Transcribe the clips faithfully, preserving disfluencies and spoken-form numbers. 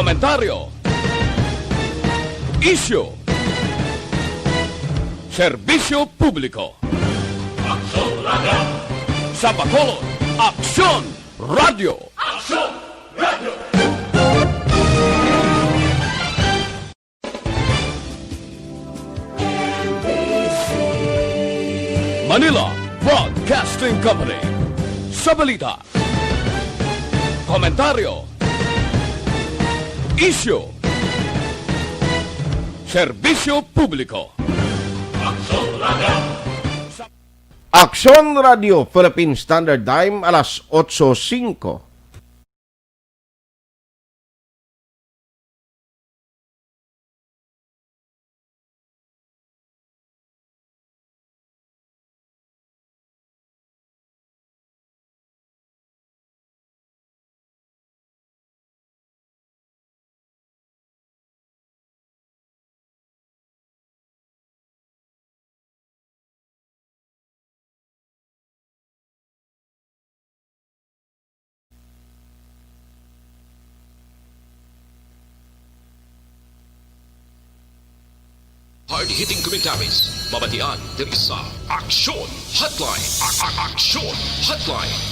Komentaryo. Isyu. Serbisyo publiko. Aksyon Radio. Sa Bacolod, Aksyon Radio. Aksyon Radio. Manila Broadcasting Company. Sa balita, komentaryo, isyu, serbisyo publiko. Aksyon Radio Philippine Standard Time, alas otso singko. Hard-hitting commentaries, mabatian diri sa Aksyon Hotline. A- a- Aksyon Hotline.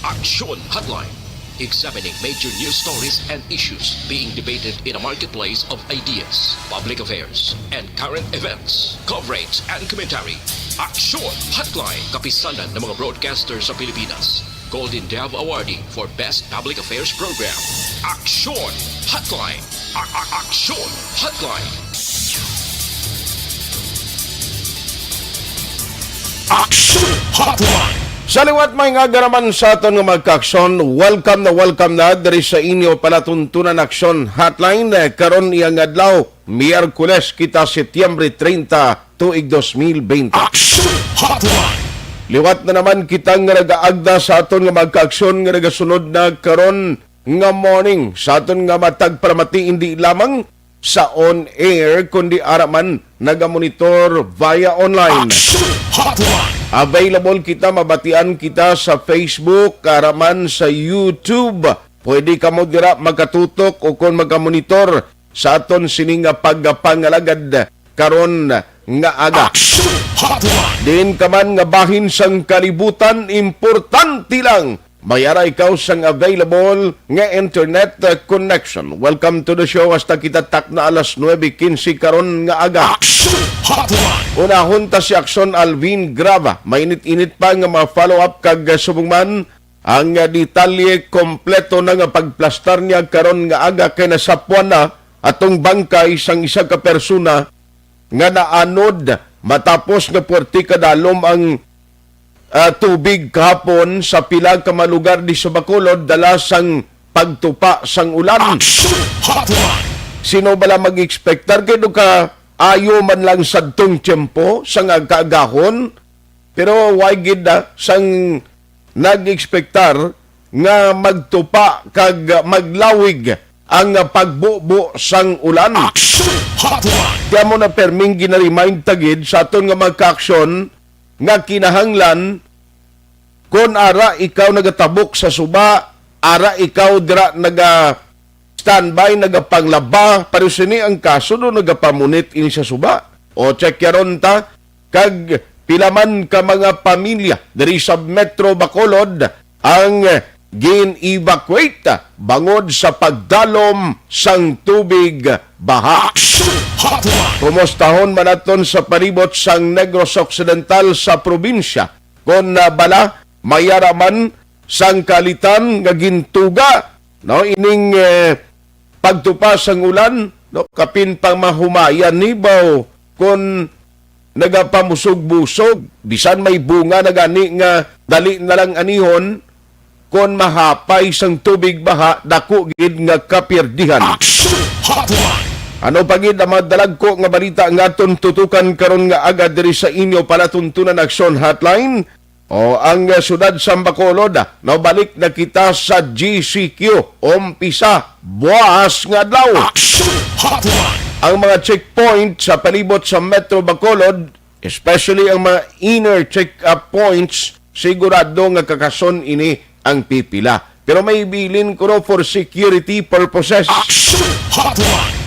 Aksyon Hotline. Examining major news stories and issues being debated in a marketplace of ideas, public affairs, and current events. Coverage and commentary. Aksyon Hotline. Kapisanan ng mga broadcaster sa Pilipinas. Golden Dove Awardee for Best Public Affairs Program. Aksyon Hotline. A- a- Aksyon Hotline. Aksyon Hotline. Sa liwat, may nga garaman sa aton nga mga kaaksyon, welcome na welcome na diri sa inyo palatuntunan Aksyon Hotline. Eh, karon iyang adlaw, Miyerkules kita, Setyembre treinta, tuig dos mil bente. Aksyon Hotline. Liwat na naman kita nga nagaagda sa aton nga mga kaaksyon nga nagasunod na karon nga morning sa aton nga matag palamati, hindi lamang sa on air, kundi ara man nagamonitor via online. Aksyon Hotline. Available kita, mabatian kita sa Facebook, ara man sa YouTube. Pwede kamo dira magkatutok o kon magamonitor sa aton sini nga pagpangalagad karon nga aga. Aksyon Hotline. Diin ka man nga bahin sang kalibutan, importante lang may ara ikaw sang available nga internet, uh, connection. Welcome to the show. Hasta kita takna alas nuebe quince karon nga aga. Aksyon Hotline. Unahon ta si Aksyon Alvin Grava. Mainit-init pa nga mga follow-up kag, uh, subong man ang, uh, detalye, kompleto na nga pagplastar niya karon nga aga kay nasapuan na atong bangkay sang isa ka persona nga naanod matapos nga puwerte kadalom ang, ah, tubig kahapon sa pila ka mga lugar di sa Bacolod, dala sang pagtupa sang ulan. Aksyon Hotline. Sino bala mag-expectar kay do ka ayo man lang sadtong tiyempo sa nga kaagahon? Pero why gid, ah, sang nag-expectar nga magtupa kag maglawig ang pagbubo sang ulan? Aksyon Hotline. Kaya mo na perming ginaremind ta gid sa aton nga mga kaaksyon nga kinahanglan, kon ara ikaw nagatabok sa suba, ara ikaw dira naga standby, nagapanglaba, pareho sini ang kaso do nagapamunit ini sa suba. O, check yaron ta, kag pila man ka mga pamilya diri sa Metro Bacolod ang gin-evacuate bangod sa pagdalom sang tubig baha. Aksyon Hotline. Kumustahon man naton sa palibot sang Negros Occidental sa probinsya, kon, ah, bala may ara man sang kalitan nga gintuga, no, ining, eh, pagtupa sang ulan, no, kapin pa mahumayan ni baw kon nagapamusog-busog, bisan may bunga na gani nga dali na lang anihon, kon mahapay sang tubig baha, dako gid nga kapirdihan. Aksyon Hotline. Ano pa gid ang mga dalagko nga balita nga aton tutukan karon nga aga diri sa inyo palatuntunan Aksyon Hotline? O, ang, uh, siyudad sa Bacolod, ah, nabalik na kita sa G C Q. Umpisa, buwas nga adlaw. Aksyon Hotline. Ang mga checkpoint sa palibot sa Metro Bacolod, especially ang mga inner check-up points, sigurado nga kakason ini ang pipila. Pero may bilin kuno for security purposes. Action Hotline.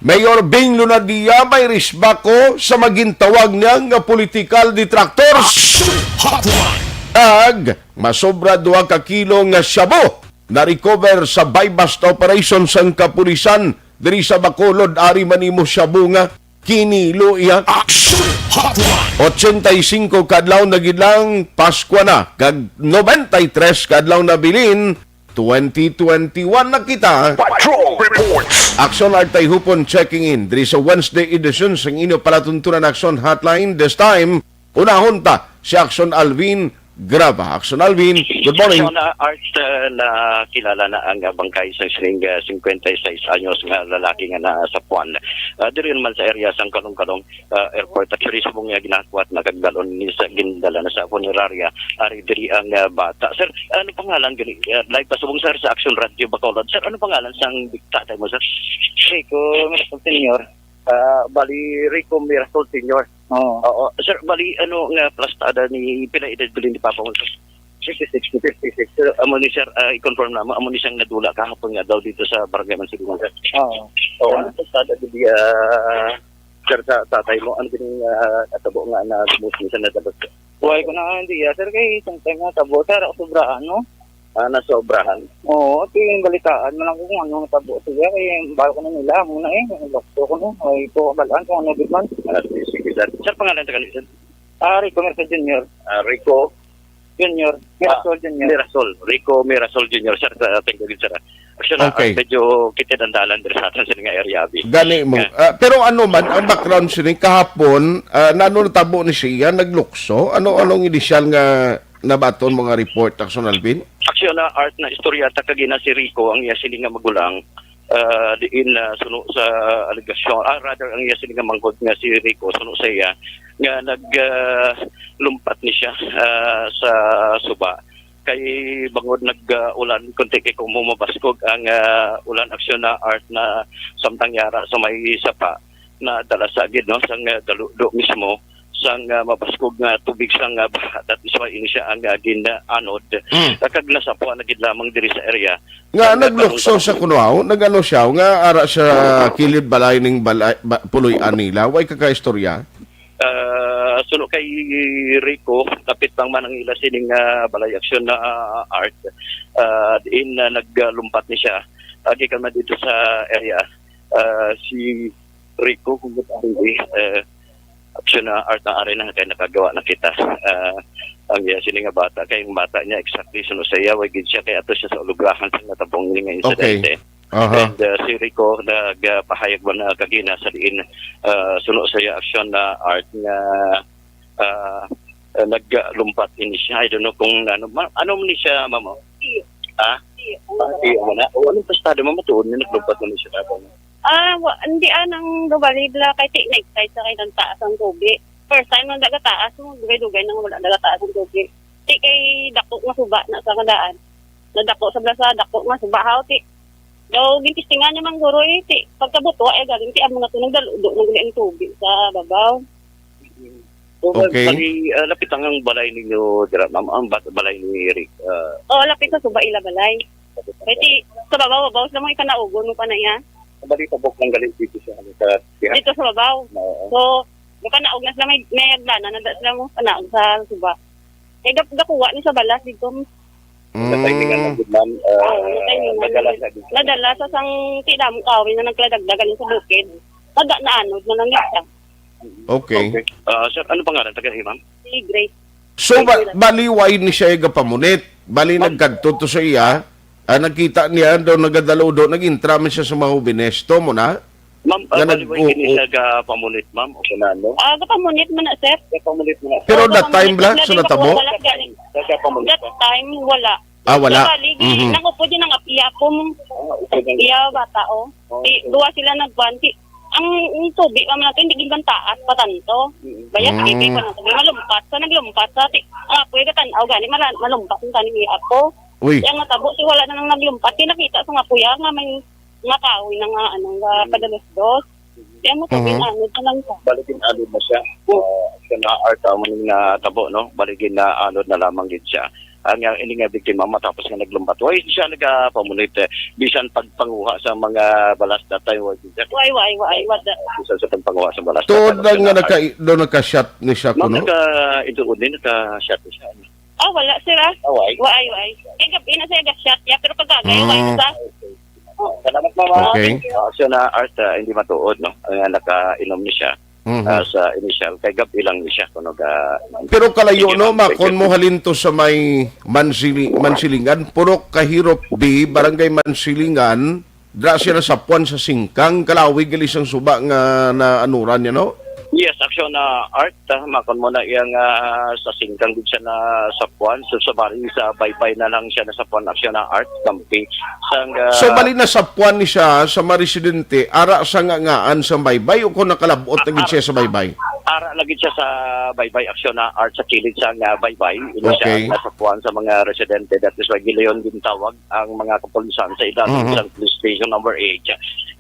Mayor Bing Lunadia may risbako sa magintawag niya nga political detractors. Action Hotline. Ag masobra duha ka kilo nga shabu na-recover sa buy-bust operation sang kapulisan diri sa Bacolod. Ari man nimo shabu nga kinilo iya. Action Hotline. Ochenta y cinco ka adlaw na gid lang Paskwa na, kag noventa y tres ka adlaw na bilin, twenty twenty-one na kita. Patrol Reports. Action Artay Hupon checking in diri sa Wednesday edition sang inyo palatuntunan Action Hotline. This time, unahon ta si Action Alvin Graba. Action Alvin, good morning. Action, ah, Art, ah, nakilala na ang, ah, bangkay sa sining, ah, fifty-six anyos nga lalaki nga naa sa Puan. Ah, diri naman sa area sang Kalong-Kalong, ah, Airport. Actually, subong nga ginakuwat na kag dalon ni sa gindala na sa punerarya. Ari diri ang, ah, bata. Sir, ano pangalan gani? Ah, live pa subong, sir, sa Action Radio Bacolod. Sir, ano pangalan sang tatay mo, sir? Rico Mirasol Senior. Ah, bali, Rico Mirasol Senior. Oo. Oo. Sir, bali, ano nga plastada ni, pila edad bilin ni Papa mo, sir? Fifty-six to fifty-six. Sir, amo ni, sir, ah, i-confirm namo, amo ni siyang nadula kahapon nga daw dito sa Barangay Mansilingan, sir. Oo. Oo, ano plastada gid, ah, sir, sa tatay mo? Ano gini, ah, natabo nga na lubos ni siya nadabot, sir? Buhay ko na nga, hindi, ah, sir, kay isang time nga tabo, sir, ako sobraan, no? Ah, nasobrahan. Oo, at yung balitaan mo lang kung ano natabo siya, kay balo ko na nila, muna eh, ang doktor ko, no? Ay, ko kabalaan kung ano gid man. Ah, sige, sige, sir. Sir, pangalan ta gani, sir? Ah, Rico Mirasol Junior. Ah, Rico? Junior. Mirasol Ah, Junior. Mirasol. Rico Mirasol Junior, sir. Ah, thank you, sir. Actually, Okay. ah, medyo kitid ang dalan diri sa aton sa nga area, abi. Gani mo. Ah. Ah, pero ano man ang background sini kahapon, ah, nano natabo ni siya, naglukso? Ano, anong inisyal nga nabaton mo nga report, Action Alvin? Action na art na istorya ta kagina si Rico, ang iya sini nga magulang, ah, diin na suno sa alegasyon, ah, rather, ang iya sini nga manghod nga si Rico, suno sa iya, nga nag, ah, lumpat ni siya, ah, sa suba. Kay bangod nag, ah, ulan, kunti kay kung mo mabaskog ang, ah, ulan, Action na art na samtang yara sa may sapa, na dala sa gid, no, sang, ah, daludo mismo, sang, ah, mabaskog nga tubig sang, ah, baha. That is why ini siya ang, ah, gin-anod. Mm. Kag nasapwa na gid lamang diri sa area. Nga Ang, ah, naglukso sa panungkalan. Kuno, nag-ano siya, nga ara sa kilid balay ning balay, ba, puloy-an nila. Way ka kaistorya? Ah, suno kay Rico, kapit lang man ang ila sining, ah, balay, Action na, ah, art. Ah, diin na naglumpat ni siya. Ah, gikan man dito sa area. Ah, si Rico, kung ba't ang, eh, Action na art na ari na kay nakagawa na kita. Ah, ang iya sini nga bata, kay ang bata niya exactly suno sa iya, way gid siya, kay ato siya sa ulugrahan sa natabong ini nga Okay. insidente. Aha. And, ah, si Rico nagpahayag man na kagina sa diin, ah, suno sa iya, Action na art nga, ah, ah, naglumpat ini siya. I don't know kung ano, ma-, ano man ni siya, ma'am, oh? Iyo. Ha? Iyo. Ah, iyo mo na. O, anong pastado mo? Matuod na naglumpat mo ni siya, ma'am? Ah, wa, hindi, ah, nang gabali bla kay ti na-excite sa kay nang taas ang tubig. First time nang dagataas, mo dugay-dugay nang wala dagataas ang tubig. Ti kay dako nga suba na sa kadaan. Nadako sa bla sa dako nga suba haw, ti. Daw, gintistingan niya man guro, eh, ti. Pagkabutwa, eh, galing, ti, amo na to, nagdaludo, naguli ang tubig sa babaw. So, Okay. Bali, ah, lapit ang, ang balay ninyo, dira, ma'am, ang ba-, balay ni Rick, ah, Oh, lapit sa suba ila balay. Kay ti, sa babaw, babaw sa mga ikanaugon mo pa na iya. Bali, tabok lang gali dito sa, ano, sa, Dito sa babaw. Oo. So, makanaog na sila, may, may aglana na da sila mo, kanaog sa suba. Kay gap-, gakuha ni sa balas dito. Sa timing lang, Mm. Good, ma'am. Ah, Oo, sa timing lang. Nadala sa dito. Nadala sa sang tinamo kahoy na nagkladagdag galing sa bukid. Kada naanod na lang siya. Okay. Okay. Ah, sir, ano pangalan? Taga ma'am? Si Grace. So, ba-, Grace. Bali, way ni siya gapamunit. Bali, Ma'am. Nagkadto to sa iya. Ah, nagkita niya daw nagadaludo, nag-intra man siya sa mga hubines. To mo na? Ma'am, ah, Nga bali, nag-, way o-, kini o- siya gapamunit, ma'am? O kung ano? Ah, gapamunit man na, sir. Gapamunit man na. Pero Oo, that time, gapamunit. Bla, Lagi so natabo? Wala gani. Gapamunit That ka? Time, wala. Ah, wala. Bali, gi-, Mm. nang upo din ang apiya po mo. Ah, upo din. Iya, bata, oh. Oh, Di, okay. Duwa sila nagkuhan. Di, ang, ang tubig, ang mga to, hindi gid man taas pa tanto. Mm. Bayat, Mm. tubig pa na tubig. Malumpat sa, naglumpat sa. Ti, ang apoy, gatan-aw, gani, mala-, malumpat ang taning iya apo. Uy. Kaya nga tabo, si wala na nang naglumpat. Di nakita sa nga puya nga may nga kahoy na nga, ano, nga Mm. padalos-dos. Kaya mo sabi Mhm. na, ano, ito lang siya. Bali, gin-anod na siya. Oh. Ah, siya na art, ah, mo ning natabo, no? Bali, gin-anod na lamang gid siya. ang, ah, ini nga biktima matapos nga naglumbat. Way siya nagapamunit, eh, bisan pagpanguha sa mga balas that time, way siya. Way, way, way, what the Bisan sa pagpanguha sa balas that Tuod time, lang nga na- naka, do naka-shot ni siya Ma'am, kuno? Naka, ito, din, naka-shot ni siya. Ah, wala, sir, ah. Ah, way? Way, way. Kay gabi na siya ga-shot niya, pero kagagay, way na Mm. sa. Salamat, ma'am, ah. Okay. Ah, so na art, ah, hindi matuod, no? Ang, ah, nakainom ni siya, Mhm. ah, sa initial, kay gabi lang ni siya, kuno ga- Pero kalayo, Sige, no, ma'am. Makon mo halin to sa may Mansili-, Mansilingan, Purok Kahirop B, Barangay Mansilingan, dra siya nasapuan sa singkang, kalawig gali sang suba nga naanuran niya, no? Yes, aksyon na art, ah, makon mo na iyang, ah, sa singkang gid siya nasapuan. So, sa bali sa baybay na lang siya nasapuan, aksyon na art, kampi. Sang, ah, So, bali nasapuan ni siya sa mga residente, ara sa ngangaan sa baybay o kung nakalabot na gid siya sa baybay? Ara na gid siya sa baybay, aksyon na art sa kilid sang, ah, baybay. Ino siya Okay. ang nasapuan sa mga residente. That is why gilayon gintawag ang mga kapulisan sa ilalim Mhm. sang police station number eight.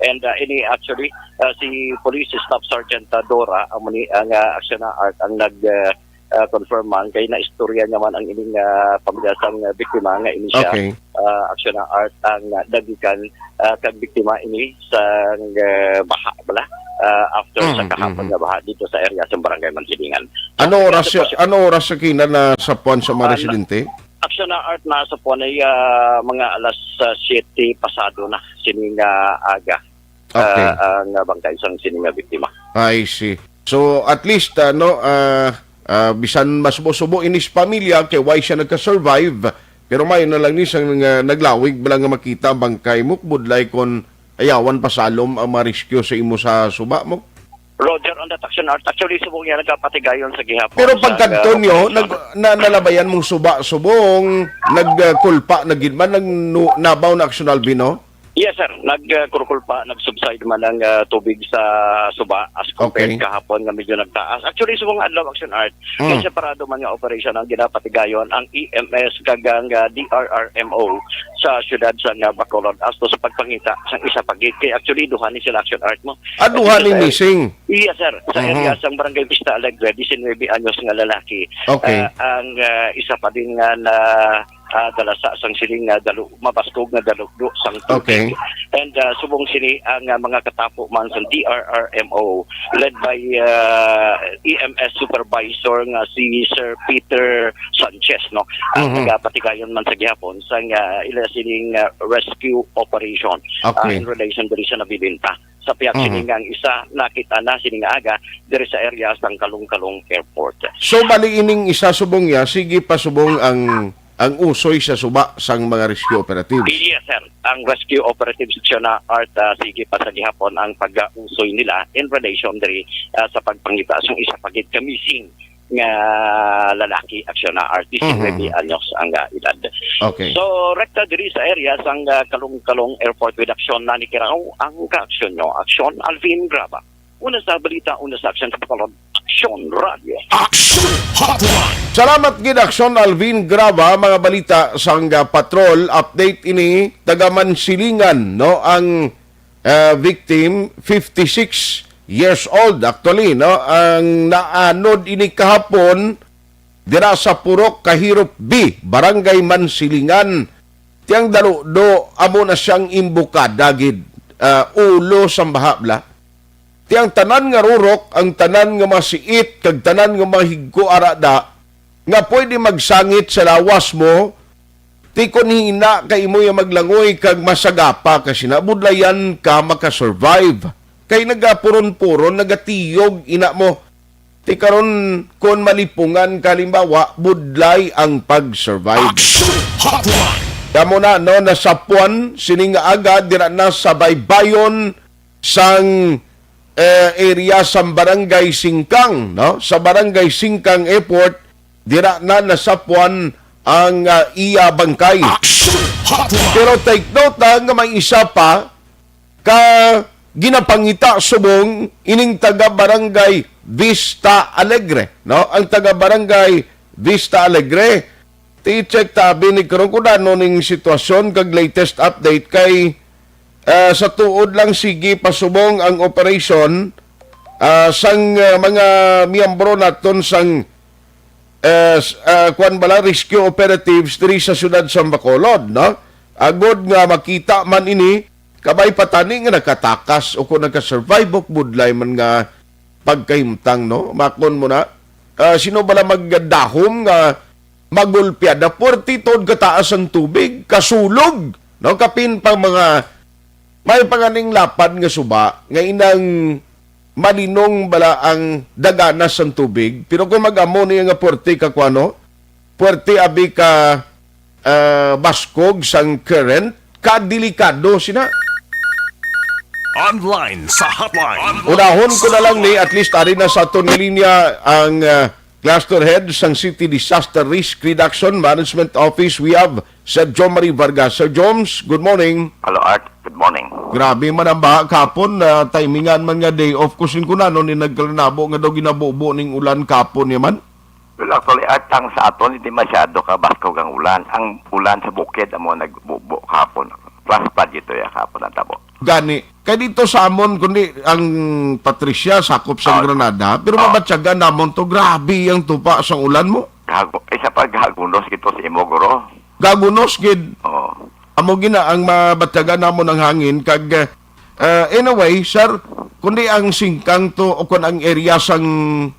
And, uh, ini actually, uh, si Police Staff Sergeant, uh, Dora, amo ni ang, uh, aksyon na art ang nag, uh, uh, confirm man kay naistorya niya man ang ining, uh, pamilya sang, uh, biktima nga ini siya, Okay. uh, aksyon na art ang, uh, nagikan, uh, kag biktima ini sang, uh, baha bala, uh, after sa Mhm, kahapon mhm. nga baha dito sa area sa Barangay Mansilingan. Ano Sa oras siya, sitwasyon ano oras siya kina nasapuan sa mga Ah, na- residente? Aksyon na art na sa puwan ay, ah, mga alas, ah, siyete pasado na sini nga aga, Okay. ah, ang, ah, bangkay sang sini nga biktima. I see. So, at least, ano, ah, ah, bisan masubo-subo inis pamilya kay why siya nagka-survive, pero may na lang ni sang, ah, naglawig bala nga makita ang bangkay mo, budlay kon ayawan pasalom ang mga rescue sa imo sa suba mo? Roger, on that action art. Actually, subong niya nagkapatigayon sa gihapon Pero sa, pagkadto ah, nyo, operasyon. nag-, na, nalabayan mong suba subong, nagkulpa na gid man, nag-, nu-, nabaw na Action Alvin, no? Yes, sir. Nagkurkulpa, nag-subside man ang, ah, tubig sa suba as compared Okay. kahapon nga medyo nagtaas. Actually, subong adlaw Action Art, Mm. may separado man nga operation ang ginapatigayon ang E M S kag ang, ah, D R R M O sa siyudad sa, ah, Bacolod as to sa pagpangita sang isa pa gid. Kay actually, duha ni sila Action Art mo. Ah, duha Dito ni sa missing? Yes, sir. Sa Mhm. area sang Barangay Vista Alegre, diecinuebe anyos nga lalaki. Okay. Ah, ang, ah, isa pa din nga na, ah, dalasa sang siling nga dalu-, mabaskog nga dalugdo sang tubig. Okay. And, ah, subong sini ang, ah, mga katapo man sa D R R M O led by, ah, E M S Supervisor nga si Sir Peter Sanchez, no? Ang Mhm. nagapatigayon man sa gihapon sa nga ila sining, ah, rescue operation, ah, Okay. in relation diri sa nabilin pa. Sa pihak Mhm. sini nga ang isa, nakita na sini nga aga diri sa area sang Kalong-Kalong Airport. So, bali ining isa subong niya, sige pa subong ang, ang usoy sa suba sang mga rescue operatives? Yes, sir. Ang rescue operatives, Action Art, ah, sige pa sa gihapon ang pag-usoy nila in relation diri, ah, sa pagpangita sang isa pa gid ka missing nga lalaki, Action Art, Mhm. diecinuebe anyos ang, ah, edad. Okay. So, rekta diri sa area sang, ah, Kalong-Kalong Airport with Action, nanikiraw ang kaaksyon nyo. Action, Alvin Graba. Una sa balita, una sa aksyon sa Bacolod, Action Radio. Action Hotline. Salamat gid, Action Alvin Graba, mga balita sang, ah, patrol. Update ini, taga Mansilingan, no? Ang, ah, victim, fifty-six years old, actually, no? Ang naanod ini kahapon, dira sa Purok Kahirop B, Barangay Mansilingan. Tiang daludo, amo na siyang imbukada gid, ah, ulo sang baha bala. Tiang tanan nga rurok, ang tanan nga mga siit, kag tanan nga mga higko arada, nga pwede magsangit sa lawas mo, ti kon hina ka imo yang maglangoy kag masagapa ka sina, budlayan ka makasurvive. Kay nagapuron-puron, nagatiyog ina mo. Ti karon, kon malipungan ka, halimbawa, budlay ang pag-survive. Action Hotline. Kamo na, no, nasapuan, sining nga aga, dira na sa baybayon sang, eh, area sa Barangay Singkang, no? Sa Barangay Singkang Airport, dira na nasapuan ang, ah, iya bangkay. Action Hotline. Pero take note, ah, nga may isa pa, ka ginapangita subong ining taga Barangay Vista Alegre, no? Ang taga Barangay Vista Alegre, ti check tabi ni karon kung ano ning sitwasyon kag latest update kay, ah, sa tuod lang sige pa subong ang operation, ah, sang, ah, mga miyembro naton sang eh, s-, ah, kuwan bala, rescue operatives diri sa siyudad sa Bacolod, no? Agod nga makita man ini, kabay pa tani nga nakatakas o kung nagka-survive o budlay man nga pagkahimtang, no? Makon mo na, ah, sino bala magdahom nga magulpiada? Forty tod kataas ang tubig, kasulog, no? Kapin pa mga may panganing lapad nga suba nga inang malinong bala ang daganas sang tubig, pero kung mag-amo niya nga puwerte ka kuano, puwerte abi ka, ah, baskog sang current, ka delikado sina. Online sa hotline. Unahon ko na lang ni, at least ari na sa aton linya ang, ah, cluster head sang City Disaster Risk Reduction Management Office. We have Sir Jomari Vargas. Sir Joms, good morning. Hello, Art. Good morning. Grabe man ang baha kapon, na timingan man nga day off ko sin kunano ni nagkalanabo nga daw ginabubo ning ulan kapon niya man. Well, actually, Art, ang sa aton, hindi masyado ka baskog ang ulan. Ang ulan sa bukid, amo nagbubo kahapon. Flash flood ito ya kahapon ang tabo. Gani, kay dito sa amon, kundi ang Patricia, sakop sa Ah. Granada, pero Ah. mabatyagan namon to, grabe ang tupa sang ulan mo. Gago, isa pa, gagunos ito sa imo, guro. Gagunos gid. Oo. Amo gina ang mabatyagan namon ang hangin, kag, eh, anyway, sir, kundi ang singkang to o kun ang area sang,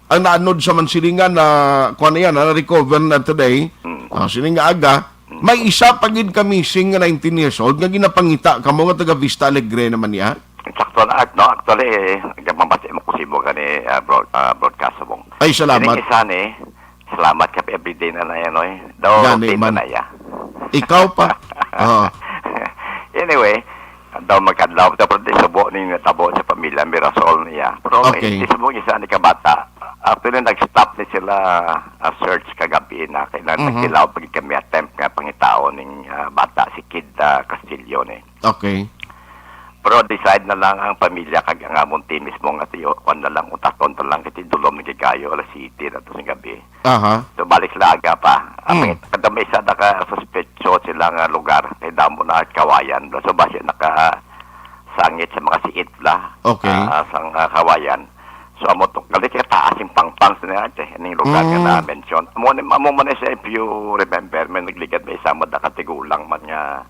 ang naanod sa Mansilingan na, kuwan na yan, na-recover na today, Mm. ah, sining nga aga, Mm. may isa pa gid ka missing nga nineteen years old nga ginapangita kamo nga taga Vista Alegre naman niya. Sakto na, Art, no? Actually, eh, nagpamati mo ko si Ibo gani, ah, broad-, ah, broadcast mo. Ay, salamat. Kining isa ni, salamat ka everyday na na yan, oy. Daw Gani routine man. na na ya. Ikaw pa? Oo. Anyway, daw magkadlaw, pero di subo ning natabo sa pamilya Mirasol niya. Pero Okay. di subo isa ni kabata. Actually, nag-stop ni sila, ah, search kagabi na kay na Mhm. nagtilaw pag kami attempt nga pangitaon ning, ah, bata si Kid, ah, Castillo ni. Okay. Pero decide na lang ang pamilya kag ang amon team mismo nga tiyo, kwan na lang, utaton na lang, kay dulom ni kayo, alas siyete na to sa gabi. Aha. So, balik sila aga pa. Ang Mm. pangit-, kada may isa na ka suspetso sila nga lugar, kay damo na kawayan. So, basi nakasangit sa mga siit la, Okay. ah, sa, ah, kawayan. So, amo to, galit ka taas yung pangpang sa niya, eh, ning lugar nga Mm. na-mention. Amo ni, amo man na siya, if you remember, may nagligad, may isa mo, nakatigulang man nga,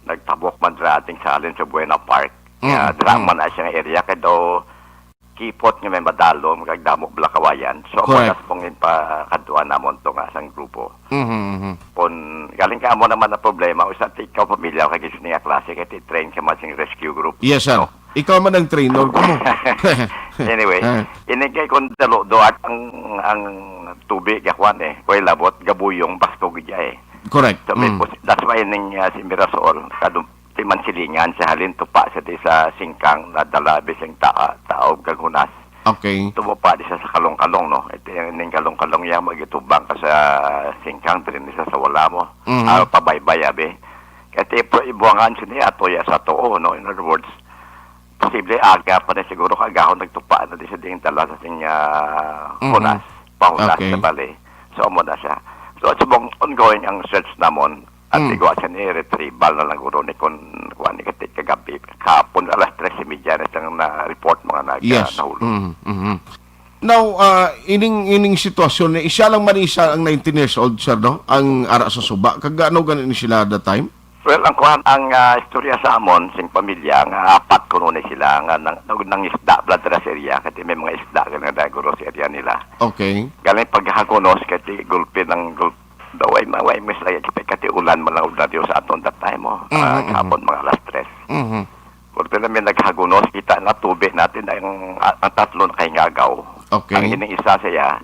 nagtabok man sa ating salin sa Buena Park. Mm, Nga, drama mm. na siya nga area, kay daw kipot nga may madalom, kag damo bala kawayan. So, amo Correct. nas pong ginpakaduan namon to nga sang grupo. Mhm, mhm. Kung galing ka amo naman na problema, usa ti ikaw pamilya ka gid nga klase, kay ti train ka man sing rescue group. Yes, sir. No? Ikaw man ang trainer ko mo. Anyway, Ah. ini kay kung dalo do at ang, ang tubig, yakuan eh, koy labot, gabuyong, baskog gid eh. Correct. So, may Mm. pos-, that's why ning, ah, si Mirasol, kadum-, ti Mansilingan sa halin tupa sa di sa singkang nadala bising ta-, taob kag hunas. Okay. Tubo pa di sa, sa kalong-kalong, no? Ito yung ning kalong-kalong yan, magitubang ka sa singkang, diri ni sa, sa wala mo. Mhm. Ah, pabaybay, abi. Kaya ti, ibuangan siya niya, ato ya sa tuo, no? In other words, posible aga pa na siguro kagahon nagtupa na di sa ding dala sa sing, ah, Mhm. hunas, pahunas Okay. sa bali. So, amo na siya. So, subong ongoing ang search namon. At Mm. igwa siya ni retrieval na lang guro ni kun, kuwan ni kati kagabi. Kahapon alas tres y media na siyang na-report mga nag-, Yes. nahulog. Mm, mhm. Now, ah, ining, ining sitwasyon ni, siya lang man isa ang nineteen years old, sir, no? Ang ara sa suba. Kag ano gani ni sila that time? Well, ang kuwan, ang, ah, istorya sa amon, sing pamilya, nga apat kuno ni sila, nga nang, nang, nang isda, blood rush area, kasi may mga isda, nga naguro sa area nila. Okay. Galing paghagunos, kasi gulpi ng gulpi, daw ay, ma-, way, mas lagi, kasi, kasi ulan man lang ulan sa aton that time, oh. Mhm, Ah, mhm. Kahapon, mga alas tres. Mhm. Gulpi na may naghagunos, kita na tubig natin, ang, ang tatlo nakahingagaw. Okay. Ang ining isa siya,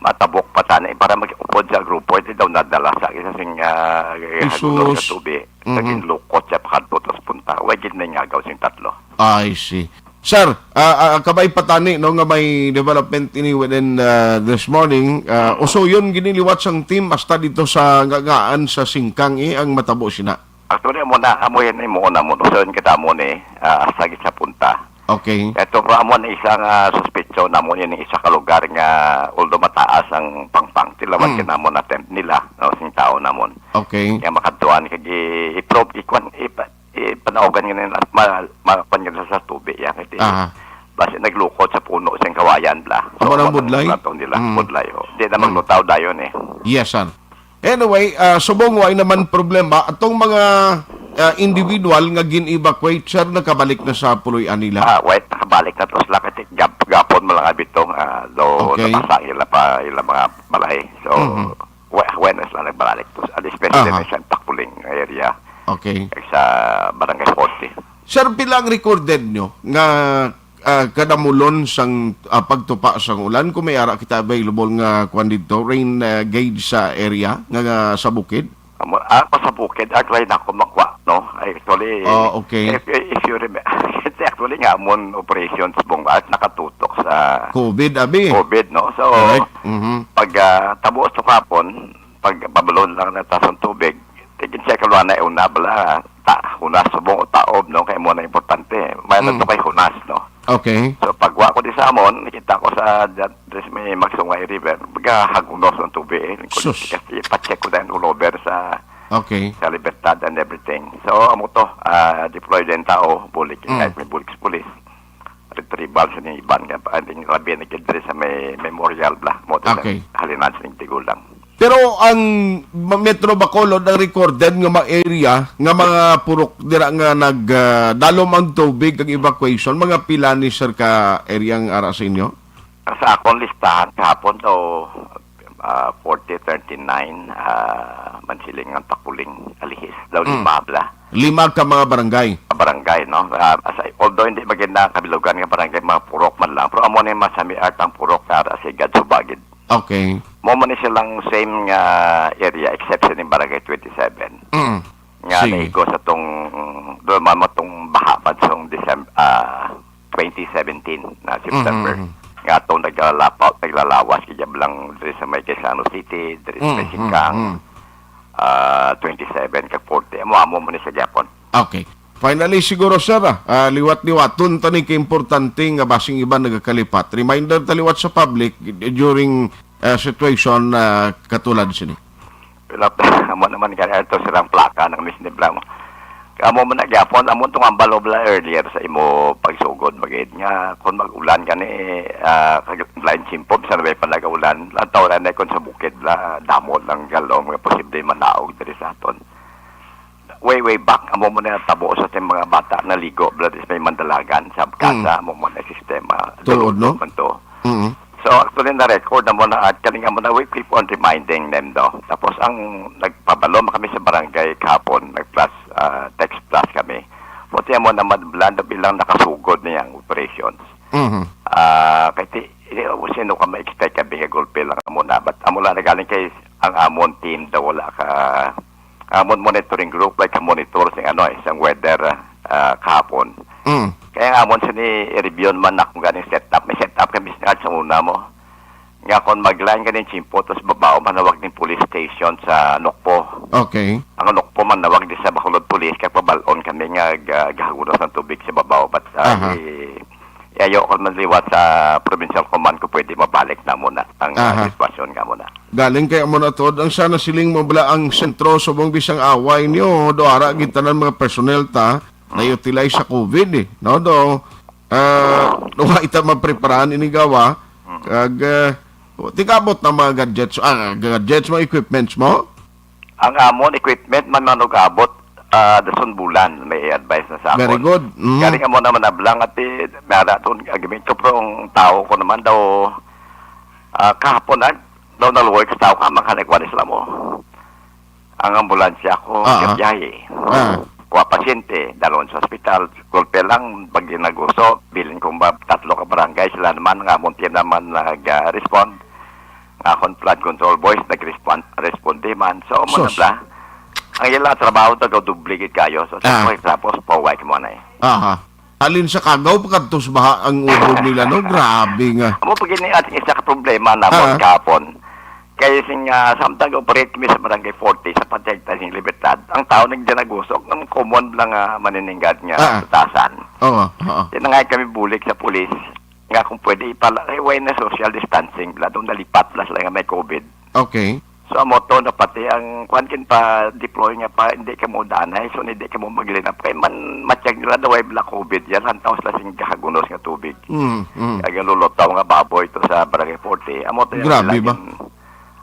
matabok pa tani para mag-upod sa grupo, ito daw nadala sa isa sing, ah, Jesus. Hagulo sa tubig. Mhm. Naging lukot siya pakadto tas punta. Wa gid may ngagaw sing tatlo. I see. Sir, ah, ah, kabay pa tani, no, nga may development ini within, ah, this morning. Ah, usuyon gini liwat sang team hasta dito sa ngagaan sa Singkang, eh, ang matabo sina. Actually, amo na, amo yan, amo na mo. Usuyon kita mo ni, ah, hasta gid sa punta. Okay. Ito pa mo na isa nga suspetso namon, yun yung isa ka lugar nga, although mataas ang pangpang, tilawan Mm. ka namon attempt nila, no, sing tao namon. Okay. Nga makadtuan kag i-, i-probe, ikwan, ipa-, ipanaugan nga nila, ma-, ma-, kwan nga nila sa tubig, yan, kay Aha. basi naglukot sa puno sing kawayan bla. Amo na ang budlay? Ato nila, Mm. budlay, oh. Di na Mm. maglutaw dayon, eh. Yes, sir. Anyway, ah, subong way naman problema, atong mga, ah, individual nga gin-evacuate, sir, nakabalik na sa puloy-an nila? Ah, wait, nakabalik na to sila kasi gap-, gapon mo lang abitong, ah, do Okay. natasa ila pa, ila mga balay. So, Mhm. we-, when is lang nagbalik to, especially Aha. sa Takpuling area, Okay. sa Barangay forty. Sir, pila ang recorded nyo nga, ah, kadamulon sang, ah, pagtupa sang ulan? Kung may ara kita available nga kwan dito, rain, ah, gauge sa area nga, nga sa bukid? Amo, ah, pa sa bukid, ah, try na ako makuha, no? Ay, actually, Oh, okay. if, if you remember, actually nga, amon operations bong at nakatutok sa COVID, abi. COVID, no? So, Correct. Mhm. pag, ah, tabo sa kapon, pag pabalon lang na taas ang tubig, tigin siya kalwa na una bala, ta, hunas subong o taob, no? Kaya mo na importante. May Mm. ano to kay hunas, no? Okay. So, pagwa ko di sa amon, nakita ko sa dyan, dres may Magsungay River, baga hagunos ang tubig, eh. Sus. Kasi pa-check ko din all over sa, Okay. sa Libertad and everything. So, amo to, ah, deploy din tao, bulik, Mm. kahit may bulik sa pulis. Retrieval sa ning iban nga, ang labi na gid diri sa may memorial bla, mo to Okay. sa halinan sa ning tigulang. Pero ang ma-, Metro Bacolod, ang recorded nga mga area, nga mga purok dira nga nag, ah, dalom ang tubig, ang evacuation, mga pila ni, sir, ka area ang ara sa inyo? Sa akong listahan kahapon, so, ah, forty, thirty-nine, ah, Mansilingan, Takuling, Alihis, daw Mm. lima bla. Lima ka mga barangay? Barangay, no? Ah, as I, although hindi maganda ang kabilugan nga barangay, mga purok man lang, pero amo ni masami art ang purok na ara sa Igad, Subagid. Okay. Mo man ni silang same nga area, except sa ning Barangay twenty-seven. Mm. Nga Sige. naigo sa tong, doon man mo tong baha pa sa December, ah, twenty seventeen na September. Mhm, mhm. Nga atong naglalapaw, naglalawas kay lang diri sa may Quezon City, diri sa may Mm, mm, Singkang, mm. ah, twenty-seven kag forty. Amo, amo man ni sa Japon. Okay. Finally, siguro, sir, ah, ah, liwat-liwaton ta ni kay importante nga basing iban nagakalipat. Reminder ta liwat sa public during, ah, situation, ah, katulad sini. Wala pa. Amo naman gani ato silang plaka ng Miss Nibla mo. Amo man na gyapon, amo tong ambalo bala earlier sa imo pagsugod, magid nga kung mag-ulan gani, ah, kag-, lain simpo, bisan may pa nag-ulan, lantaw na na kung sa bukid la, damo lang galom nga posible manaog diri sa aton. Way, way back, amo mo na tabo sa ating mga bata naligo, bala, sa may Mandalagan, sa Mm. Casa, amo mo na sistema. Tuod, no? Dulog man to. Mm. So, actually, na-record na mo na, at kalinga mo na, we keep on reminding them, daw. Tapos, ang nagpabalo man kami sa barangay kahapon, nag-plus, ah, text plus kami. Puti mo na madblanda bilang nakasugod niya ang operations. Mhm. Ah, kay ti-, eh, sino ka ma-expect ka, binga gulpe lang mo na. But, amo lang nagaling kay ang amon team daw wala ka, amon monitoring group, like, ka monitor sing, ano, eh, isang weather, ah, kahapon. Mm. Kaya nga amon sini i-review man na kung ganing setup. May setup kami sa, sa una mo. Nga kung mag-line ganing chimpo, tapos babaw, manawag ning police station sa Nokpo. Okay. Ang Nokpo manawag di sa Bacolod Police, kay pabalon kami nga ga-, gahagunos ang tubig sa babaw. But, ah, Aha. i-, i-, ayaw ko man liwat sa provincial command kung pwede mabalik na muna ang, ah, Aha. sitwasyon nga muna. Galing kay amo na to, ang sana siling mo bala ang sentro subong bisang away niyo, do ara gid tanan mga personnel ta, na-utilize sa COVID eh, no? Do, ah, do wa ita mapreparahan ini gawa, Mm. kag, ah, tigabot na mga gadgets, ah, gadgets mo, equipments mo? Ang amon equipment man manugabot, ah, dason bulan, may i-advise na sa Very akon. good. Mm. Galing amo naman ablang at, eh, nara to, agimento, pero ang tao ko naman daw, ah, kahapon na, daw naluoy ka tao ka, makanagwali sila mo. Ang ambulansya ko, Ah, ah. biyahe. Ah. Kuha pasyente, dalon sa ospital, gulpe lang, pag ginaguso, bilin kong ba, tatlo ka barangay, sila naman, nga amon team naman nag-respond. Nga akon flood control boys, nag-respond, responde man. So, amo na Sus. bla. Ang ila trabaho, taga-dubli gid kayo. So, Ah. sa tapos, pauwi ka muna eh. Aha. Halin sa Kagaw, pagkadto sa baha ang ubod nila, no? Grabe nga. Amo, pag ini at isa ka problema na Ah. mo kahapon. Kaya sing, ah, samtang operate kami sa Barangay forty, sa Panchayta sing Libertad, ang tao nagdanagusok, ang common lang nga maniningad nga Ah. tutasan. Oo, oo. Tinangay kami bulik sa pulis, nga kung pwede ipala-, eh, way na social distancing, bla, doon nalipat, bla, sila nga may COVID. Okay. So, amo to na pati ang kuan kin pa deploy nga pa, hindi ka mo danay, so hindi ka mo mag-line up. Kay man, matyag nila daw ay black COVID yan, hantaw sila sing gahagunos nga tubig. Mm, mm. Kaya ang lulutaw nga baboy to sa Barangay forty. Amo to yung Grabe sila ba? Yung,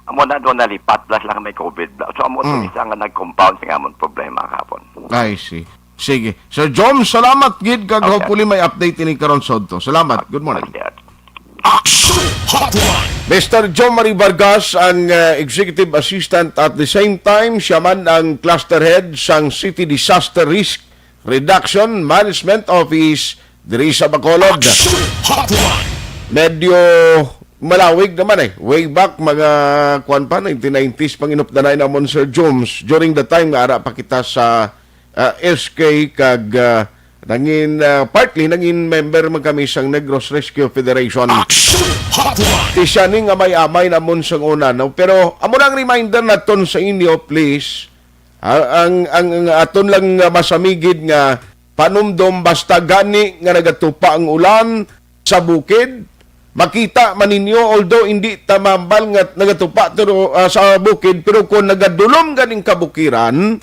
amo na doon nalipat, plus lang may COVID. So, amo to Mm. isa nga nag-compound sa amon problema kahapon. I see. Sige. Sir Jom, salamat gid kag Okay. hopefully may update ini karon sa udto. Salamat. Good morning. Okay. Action Hotline. Mister Jomari Vargas, ang, uh, executive assistant at the same time, siya man ang cluster head sang City Disaster Risk Reduction Management Office diri sa Bacolod. Action Hotline. Medyo malawig naman eh. Way back, mga kuwan pa, nineteen nineties, panginupdanay namon, Sir Joms, during the time nga ara pa kita sa, uh, S K kag, uh, nangin, uh, partly, nangin member man kami sang Negros Rescue Federation. Action Hotline. Ti siya ni nga may amay namon sang una, no? Pero amo lang reminder naton sa inyo, please. Ah, ang, ang, ang aton lang nga masamigid nga panumdom, basta gani nga nagatupa ang ulan sa bukid, makita man ninyo, although hindi ta mahambal nga nagatupa, pero, ah, sa bukid, pero kung nagadulom ganing kabukiran,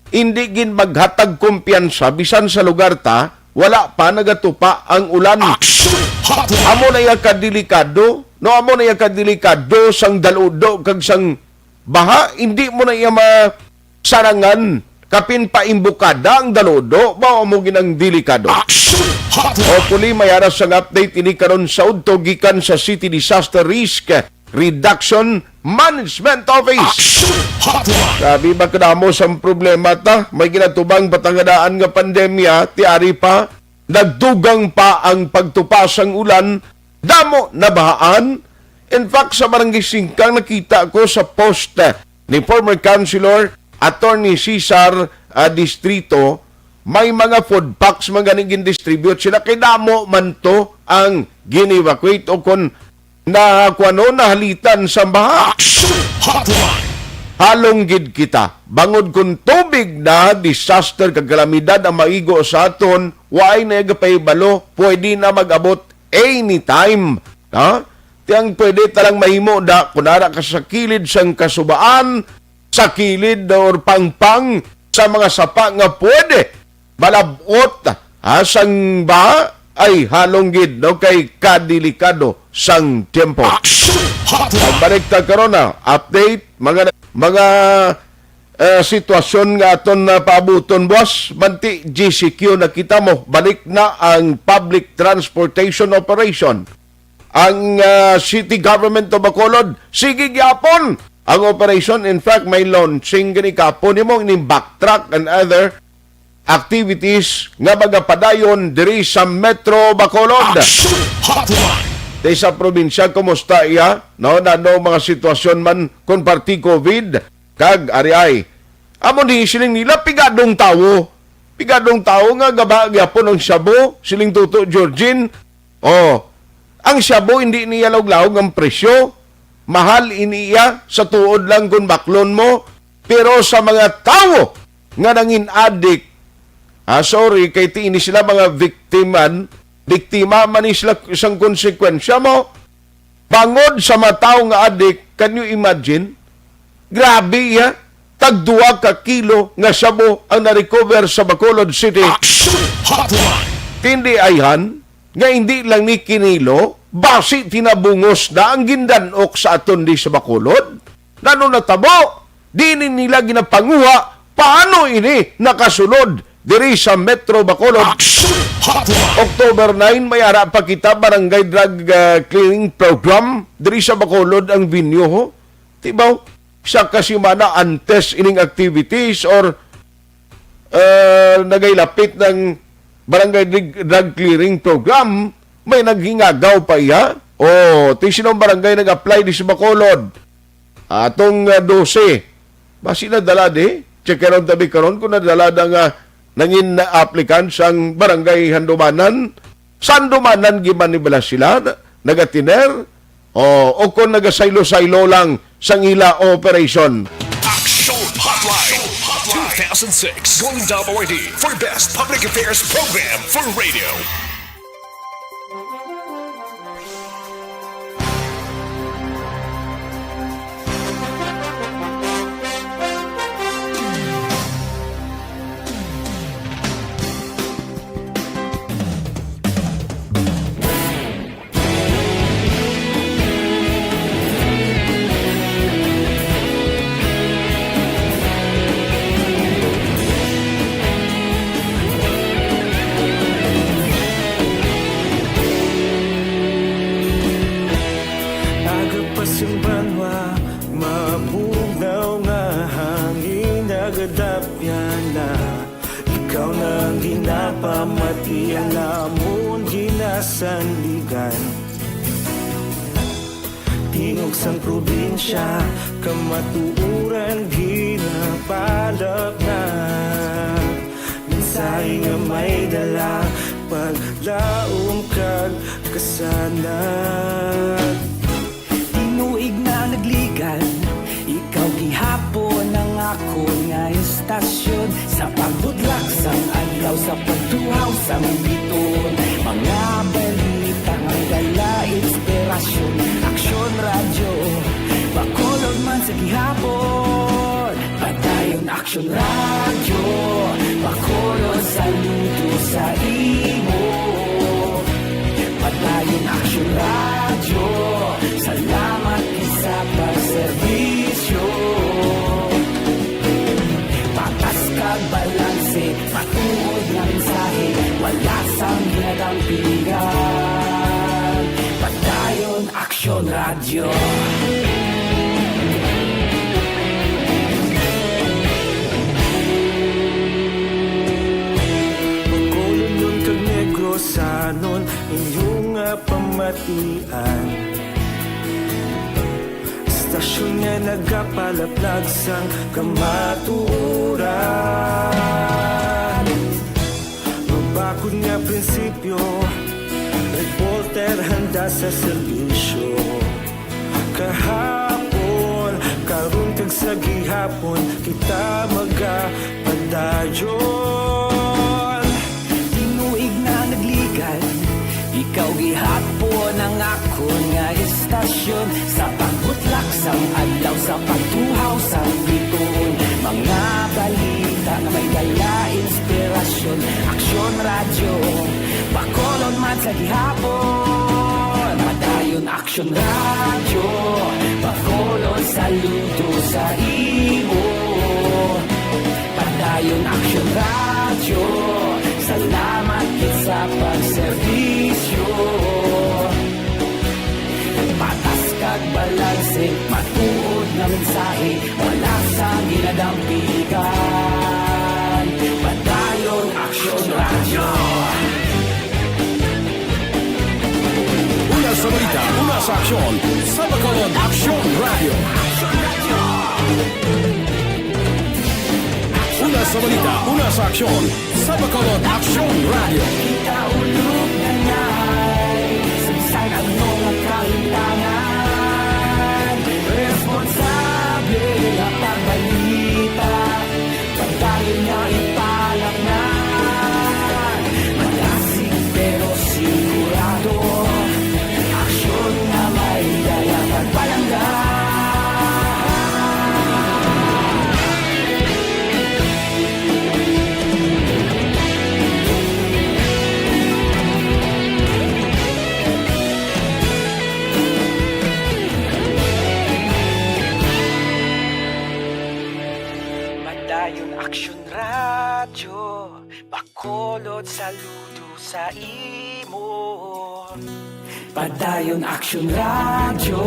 hindi gid maghatag kumpiyansa bisan sa lugar ta, wala pa nagatupa ang ulan. Action Hotline. Amo na iya kadelikado, no? Amo na iya kadelikado sang daludo kag sang baha, hindi mo na iya masarangan. Kapin pa imbukada ang daludo, mao mo ginang delikado. Action Hotline. Hopefully, may aras sang update ini karon sa udto gikan sa City Disaster Risk Reduction Management Office. Action Hotline. Grabe ba kadamo sang problema ta? May ginatubang patangadaan nga pandemya, ti ari pa, nagdugang pa ang pagtupa sang ulan, damo nabahaan. In fact, sa Barangay Singkang, nakita ko sa post, eh, ni former councilor Attorney Cesar, ah, Distrito, may mga food packs man gani gin-distribute sila, kay damo man to ang gin-evacuate o kon na kuano, nahalitan sa baha. Action Hotline. Halong gid kita. Bangod kung tubig na, disaster kag kalamidad ang maigo sa aton, waay na gapahibalo, pwede na mag-abot anytime. Ha? Ti ang pwede talang mahimo da, kung ara ka sa kilid sang kasubaan, sa kilid or pangpang sa mga sapa nga pwede malab-ot, ha, sang baha ay halong gid, no, kay kadelikado sang tiyempo. Action Hotline. Pagbalik ta karon na update, mga, mga, eh, sitwasyon nga aton na paabuton, boss. Manti G C Q na kita mo. Balik na ang public transportation operation. Ang, ah, City Government of Bacolod, sige gyapon ang operation. In fact, may launching gani kapon nimo, ining backtrack and other activities nga magapadayon diri sa Metro Bacolod. Action Hotline. Di sa probinsya, kumusta iya? No, nano mga sitwasyon man kon parti COVID? Kag ari ay, amo ni siling nila, pigadong tawo. Pigadong tawo nga gaba gyapon ang shabu, siling Tuto Georgine. Oh, ang shabu hindi niya laog-laog ang presyo. Mahal ini iya sa tuod lang kung baklon mo. Pero sa mga tawo nga nangin adik, ah, sorry, kay ti ini sila mga victim man, biktima man ni sila sang konsekwensya mo. Bangod sa mga tawo nga adik, can you imagine? Grabe iya, tag duwa ka kilo nga shabu ang na-recover sa Bacolod City. Action Hotline. Tindi ayhan nga hindi lang ni kinilo, basi tinabungos na ang gindanok sa aton di sa Bacolod. Nano natabo? Di ni nila ginapanguha paano ini nakasulod diri sa Metro Bacolod. Action Hotline. October nine, may ara pa kita Barangay Drug, ah, Clearing Program diri sa Bacolod ang venue, ho. Tibaw, sa kasimana antes ining activities or, ah, nagailapit ng Barangay Drug, Drug Clearing Program, may naghingagaw pa iya. Oh, ti sinong barangay nag-apply di sa Bacolod? Atong, ah, dose. Basi nadala di. Check karon tabi karon kung nadala na nga nangin applicant sang Barangay Handumanan. Sa Handumanan giman ni bala sila na-, nagatiner? O, o kung nagasaylo-saylo lang sang ila operasyon? Action Hotline two thousand six Golden Dove Awardee for Best Public Affairs Program for Radio. na, ikaw na ang ginapamati, ang amon ginasandigan. Tingog sang probinsya, kamatuoran ginapalapnag. Mensahe nga may dala, paglaom kag kasanag. Tinuig na nagligan, ikaw gihapon ang akon nga istasyon. Sa pagbudlak sang adlaw, sa pagtuhaw sang bituon, mga balita nga dala inspirasyon. Aksyon Radyo, Bacolod man sa gihapon. Padayon Aksyon Radyo, Bacolod, saludo sa imo. Padayon Aksyon Radyo, salamat gid sa pagserbisyo. Patas kag balanse, matuod nga mensahe, wala sang ginadampigan. Padayon Aksyon Radyo. Bacolodnon kag Negrosanon, inyo nga pamatian. Istasyon nga nagapalaplag sang kamatuoran. Mabakod nga prinsipyo, reporter handa sa serbisyo. Kahapon, karon kag sa gihapon, kita magapadayon. Tinuig na nagligan, ikaw gihapon ang akon nga istasyon. Sa pagbutlak sang adlaw, sa pagtuhaw sang bituon, mga balita nga may dala inspirasyon. Aksyon Radyo, Bacolod man sa gihapon. Padayon Aksyon Radyo, Bacolod, saludo sa imo. Padayon Aksyon Radyo, salamat gid sa pagserbisyo. Patas kag balanse, matuod nga mensahe, wala sang ginadampigan. Padayon Aksyon Radyo. Una sa balita, una sa aksyon, sa Bacolod Aksyon Radyo. Una sa balita, una sa aksyon, sa Bacolod Aksyon Radyo. Kita ulog na ngay, sa bisan ano nga kahimtangan, responsable nga pagbalita. Pagdayon nga ipalapnan, malasig pero sigurado. Aksyon nga may dala kag palangga. Padayon Aksyon Radyo, Bacolod, saludo sa imo. Padayon Aksyon Radyo,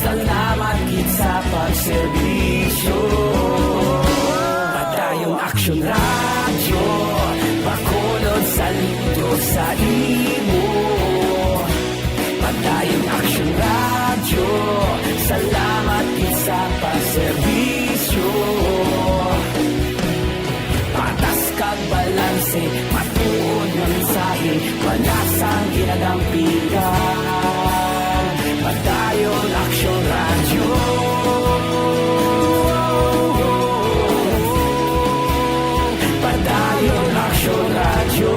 salamat gid sa pagserbisyo. Padayon Aksyon Radyo, Bacolod, saludo sa imo. Padayon Aksyon Radyo, salamat gid sa pagserbisyo. Patas kag balanse, matuod nga mensahe, wala sang ginadampigan. Padayon Aksyon Radyo. Padayon Aksyon Radyo.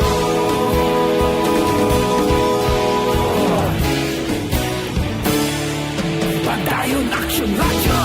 Padayon Aksyon Radyo.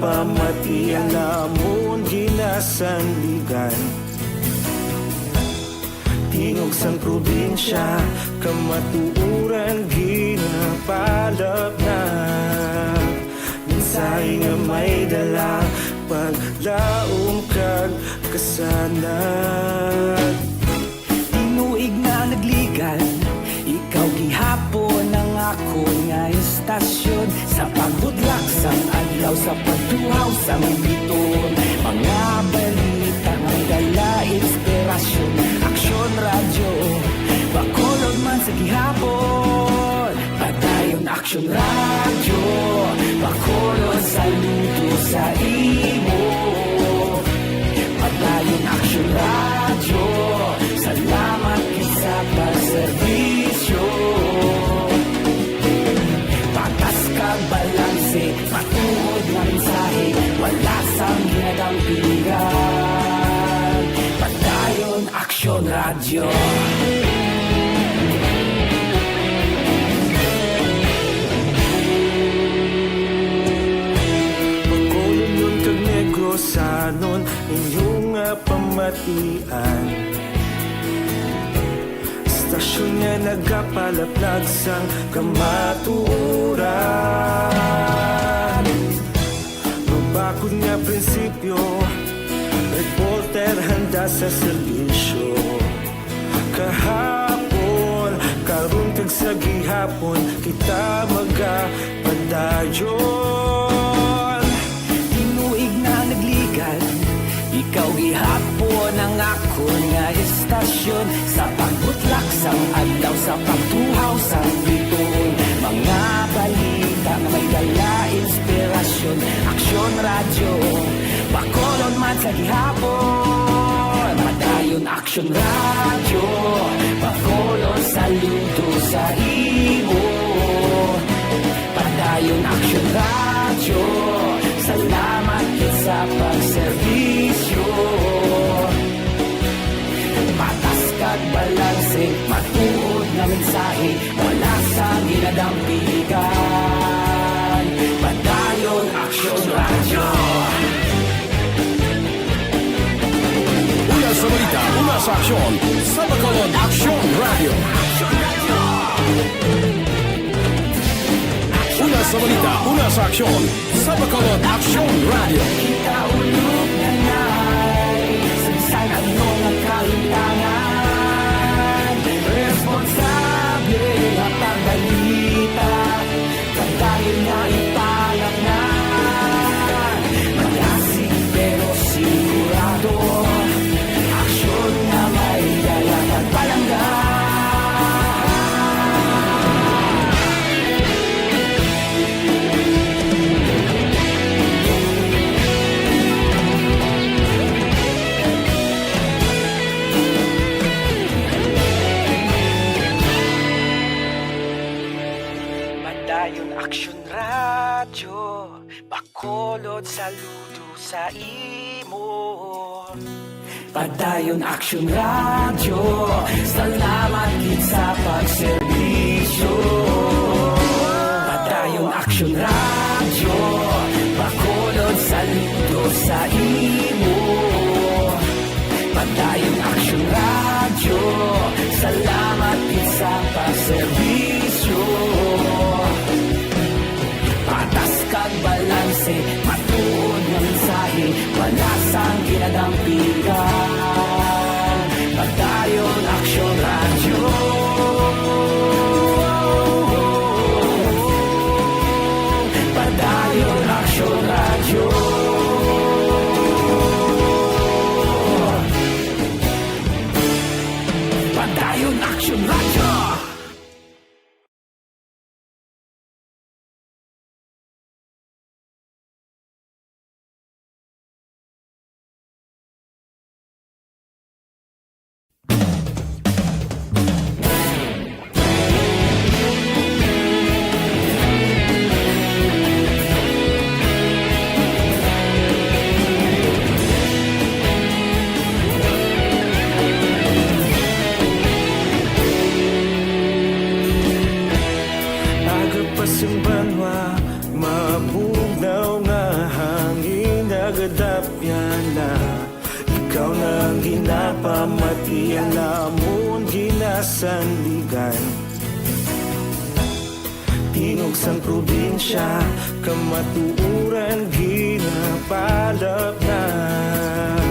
Pamatian namon ginasandigan, tingog sang probinsya, kamatuoran ginapalapnag. Mensahe nga may dala, paglaom kag kasanag. Tinuig nga nagligan, ikaw gihapon ang akon nga istasyon. Sa pagbudlak sang adlaw, sa pagtuhaw sang bituon, mga balita nga may dala inspirasyon. Aksyon Radyo, Bacolod man sa gihapon. Padayon Aksyon Radyo, Bacolod, saludo sa imo. Padayon Aksyon Radyo, salamat gid sa pagserbisyo. Patas kag balanse, matuod nga mensahe, wala sang ginadampigan. Padayon Aksyon Radyo. Bacolodnon kag Negrosanon, inyo nga pamatian. Istasyon nga nagapalaplag sang kamatuoran. Mabakod nga prinsipyo, reporter handa sa serbisyo. Kahapon, karon kag sa gihapon, kita magapadayon. Tinuig na nagligan, ikaw gihapon ang akon nga istasyon. Sa pagbutlak sang adlaw, sa pagtuhaw sang bituon, mga balita nga may dala inspirasyon. Aksyon Radyo, Bacolod man sa gihapon. Padayon Aksyon Radyo, Bacolod, saludo sa imo. Padayon Aksyon Radyo, salamat gid sa pagserbisyo. Patas kag balanse, matuod nga mensahe, wala sang ginadampigan. Padayon Aksyon Radyo. Una sa balita, una sa aksyon, sa Bacolod Aksyon Radyo. Una sa balita, una sa aksyon, sa Bacolod Aksyon Radyo. Kita ulog na nay, sa bisan ano nga kalimtangan, responsable nga pagbalita, pagdayon nga ipalaknag, malasig pero sigurado, aksyon nga may dala kag palangga. Padayon Aksyon Radyo, Bacolod, saludo sa imo. Padayon Aksyon Radyo, salamat gid sa pagserbisyo. Padayon Aksyon Radyo, Bacolod, saludo sa imo. Padayon Aksyon Radyo, salamat gid sa pagserbisyo. Patas kag balanse, matuod nga mensahe, wala sang ginadampigan. Padayon Aksyon Radyo. Iya namon ginasandigan. Tingog sang probinsya, kamatuoran ginapalapnag.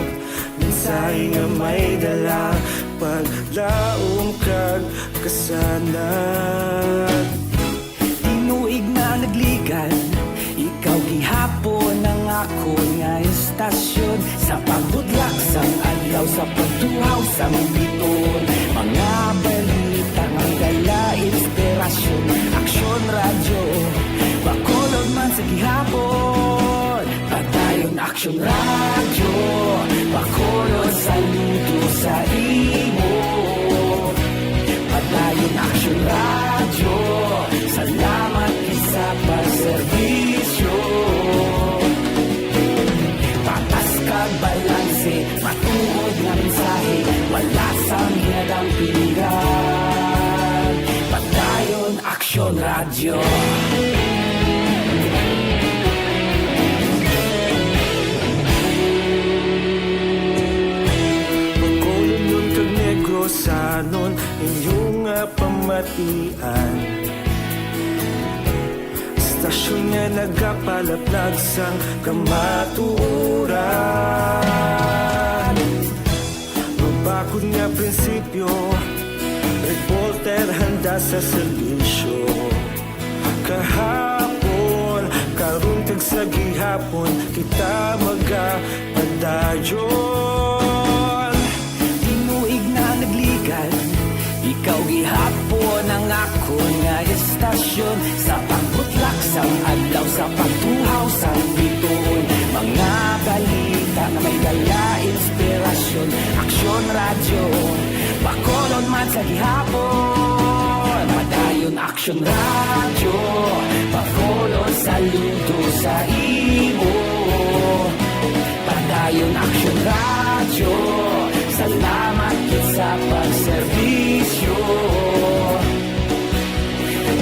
Mensahe nga may dala, paglaom kag kasanag. Tinuig na nagligan, ikaw gihapon ang akon nga estasyon. Sa pagbutlak sang adlaw, sa pagtuhaw sang biton, mga balita nga dala inspirasyon. Aksyon Radyo, Bacolod man sa gihapon. Padayon Aksyon Radyo, Bacolod, saludo sa imo. Padayon Aksyon Radyo, salamat gid sa pagserbisyo. Patas kag balanse, matuod nga mensahe, wala sang ginadampingan. Padayon Aksyon Radyo. Bacolodnon kag Negrosanon, inyo nga pamatian. Estasyon nga nagapalaplag sang kamatuoran. Mabakod nga prinsipyo, reporter handa sa serbisyo. Kahapon, karon kag sa gihapon, kita magapadayon. Tinuig na nagligan, ikaw gihapon ang akon nga estasyon. Sa pagbutlak sang adlaw, sa pagtuhaw sang biton, mga balita nga may dala inspirasyon. Aksyon Radyo, Bacolod man sa gihapon. Padayon Aksyon Radyo, Bacolod, saludo sa imo. Padayon Aksyon Radyo, salamat gid sa pagserbisyo.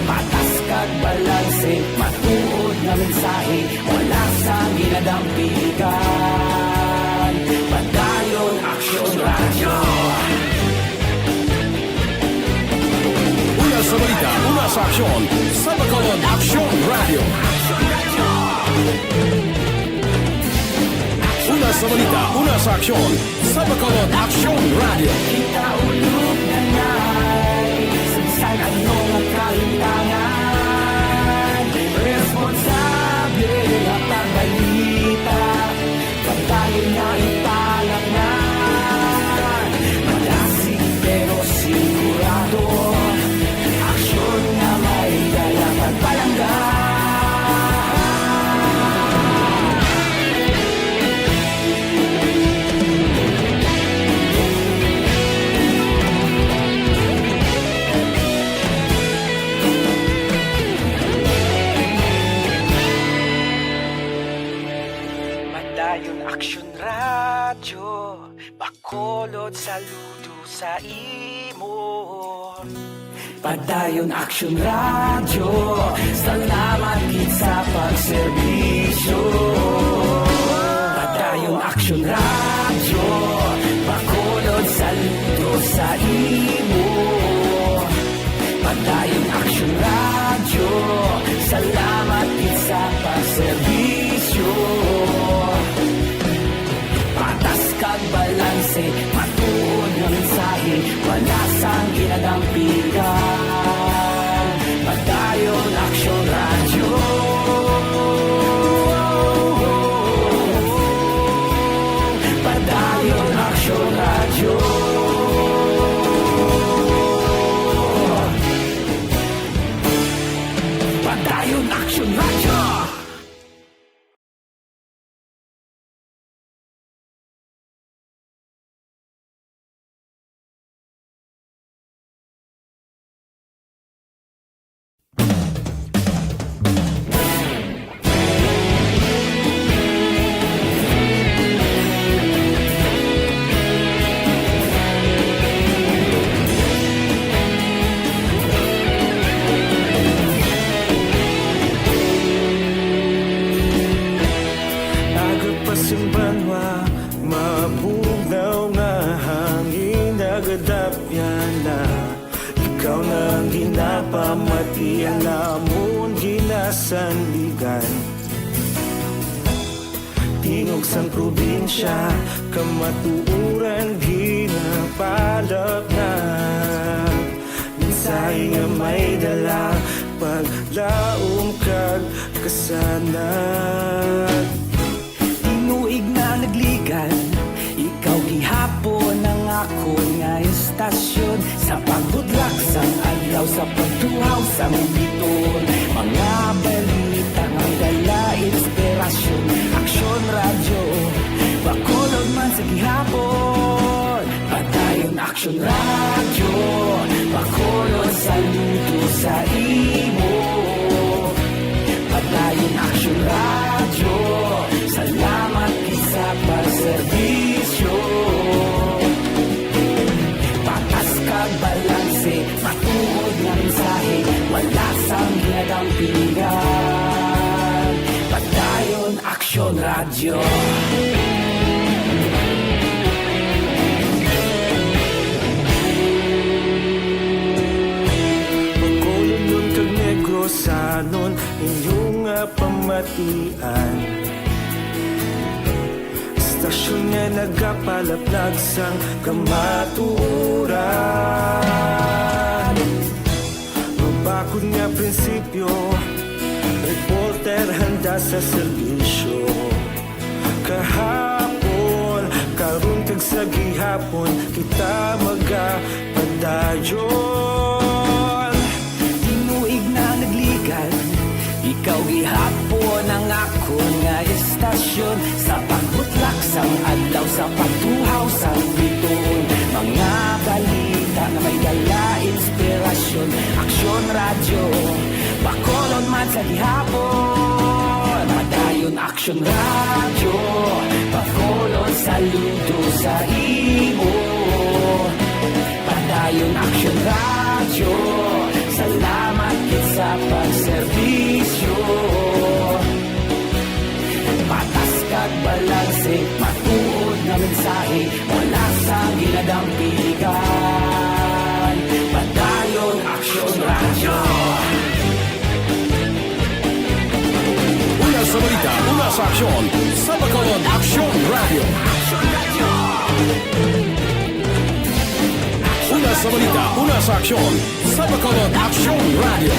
Patas kag balanse, matuod nga mensahe, wala sang ginadampigan. Padayon Aksyon Radyo. Una sa balita, una sa aksyon, sa Bacolod Aksyon Radyo. Una sa balita, una sa aksyon, sa Bacolod Aksyon Radyo. Kita ulog na nai, sa bisan ano nga kalimtangan, responsable nga pagbalita. Padayon nga ipalapngan, madasig pero sigurado, aksyon nga may dala pagpalangga. Padayon Aksyon Radyo, Bacolod, saludo sa imo. Padayon Aksyon Radyo, salamat gid sa pagserbisyo. Padayon Aksyon Radyo, Bacolod, saludo sa imo. Padayon Aksyon Radyo, salamat gid sa pagserbisyo. Patas kag balanse, matuod nga mensahe, wala sang ginadampigan. Padayon Aksyon Radyo. Padayon Aksyon Radyo. Napamati ang namon ginasandigan. Tingog sang probinsya, kamatuoran ginapalapnag. Mensahe nga may dala, paglaom kag kasanag. Tinuig na nagligad, ikaw gihapon ang akon nga istasyon. Sa pagbutlak sang adlaw, sa pagtuhaw sang biton, mga balita nga may dala inspirasyon. Aksyon Radyo, Bacolod man sa gihapon. Padayon Aksyon Radyo, Bacolod, saludo sa imo. Padayon Aksyon Radyo, salamat gid sa pagserbisyo. Patas kag balanse, matuod nga mensahe, wala sang ginadampigan. Padayon Aksyon Radyo. Bacolodnon kag Negrosanon, inyo nga pamatian. Istasyon nga nagapalaplag sang kamatuoran. Mabakod nga prinsipyo, reporter handa sa serbisyo. Kahapon, karon kag sa gihapon, kita magapadayon. Tinuig na nagligad, ikaw gihapon ang akon nga istasyon. Sa pagbutlak sang adlaw, sa pagtuhaw sang bituon, mga balita nga may dala inspirasyon. Aksyon Radyo, Bacolod man sa gihapon. Padayon Aksyon Radyo, Bacolod, saludo sa imo. Padayon Aksyon Radyo, salamat gid sa pagserbisyo. Patas kag balanse, matuod nga mensahe, wala sang ginadampigan. Padayon Aksyon Radyo. Una sa balita, una sa aksyon, sa Bacolod Aksyon Radyo. Una sa balita, una sa aksyon, sa Bacolod Aksyon Radyo.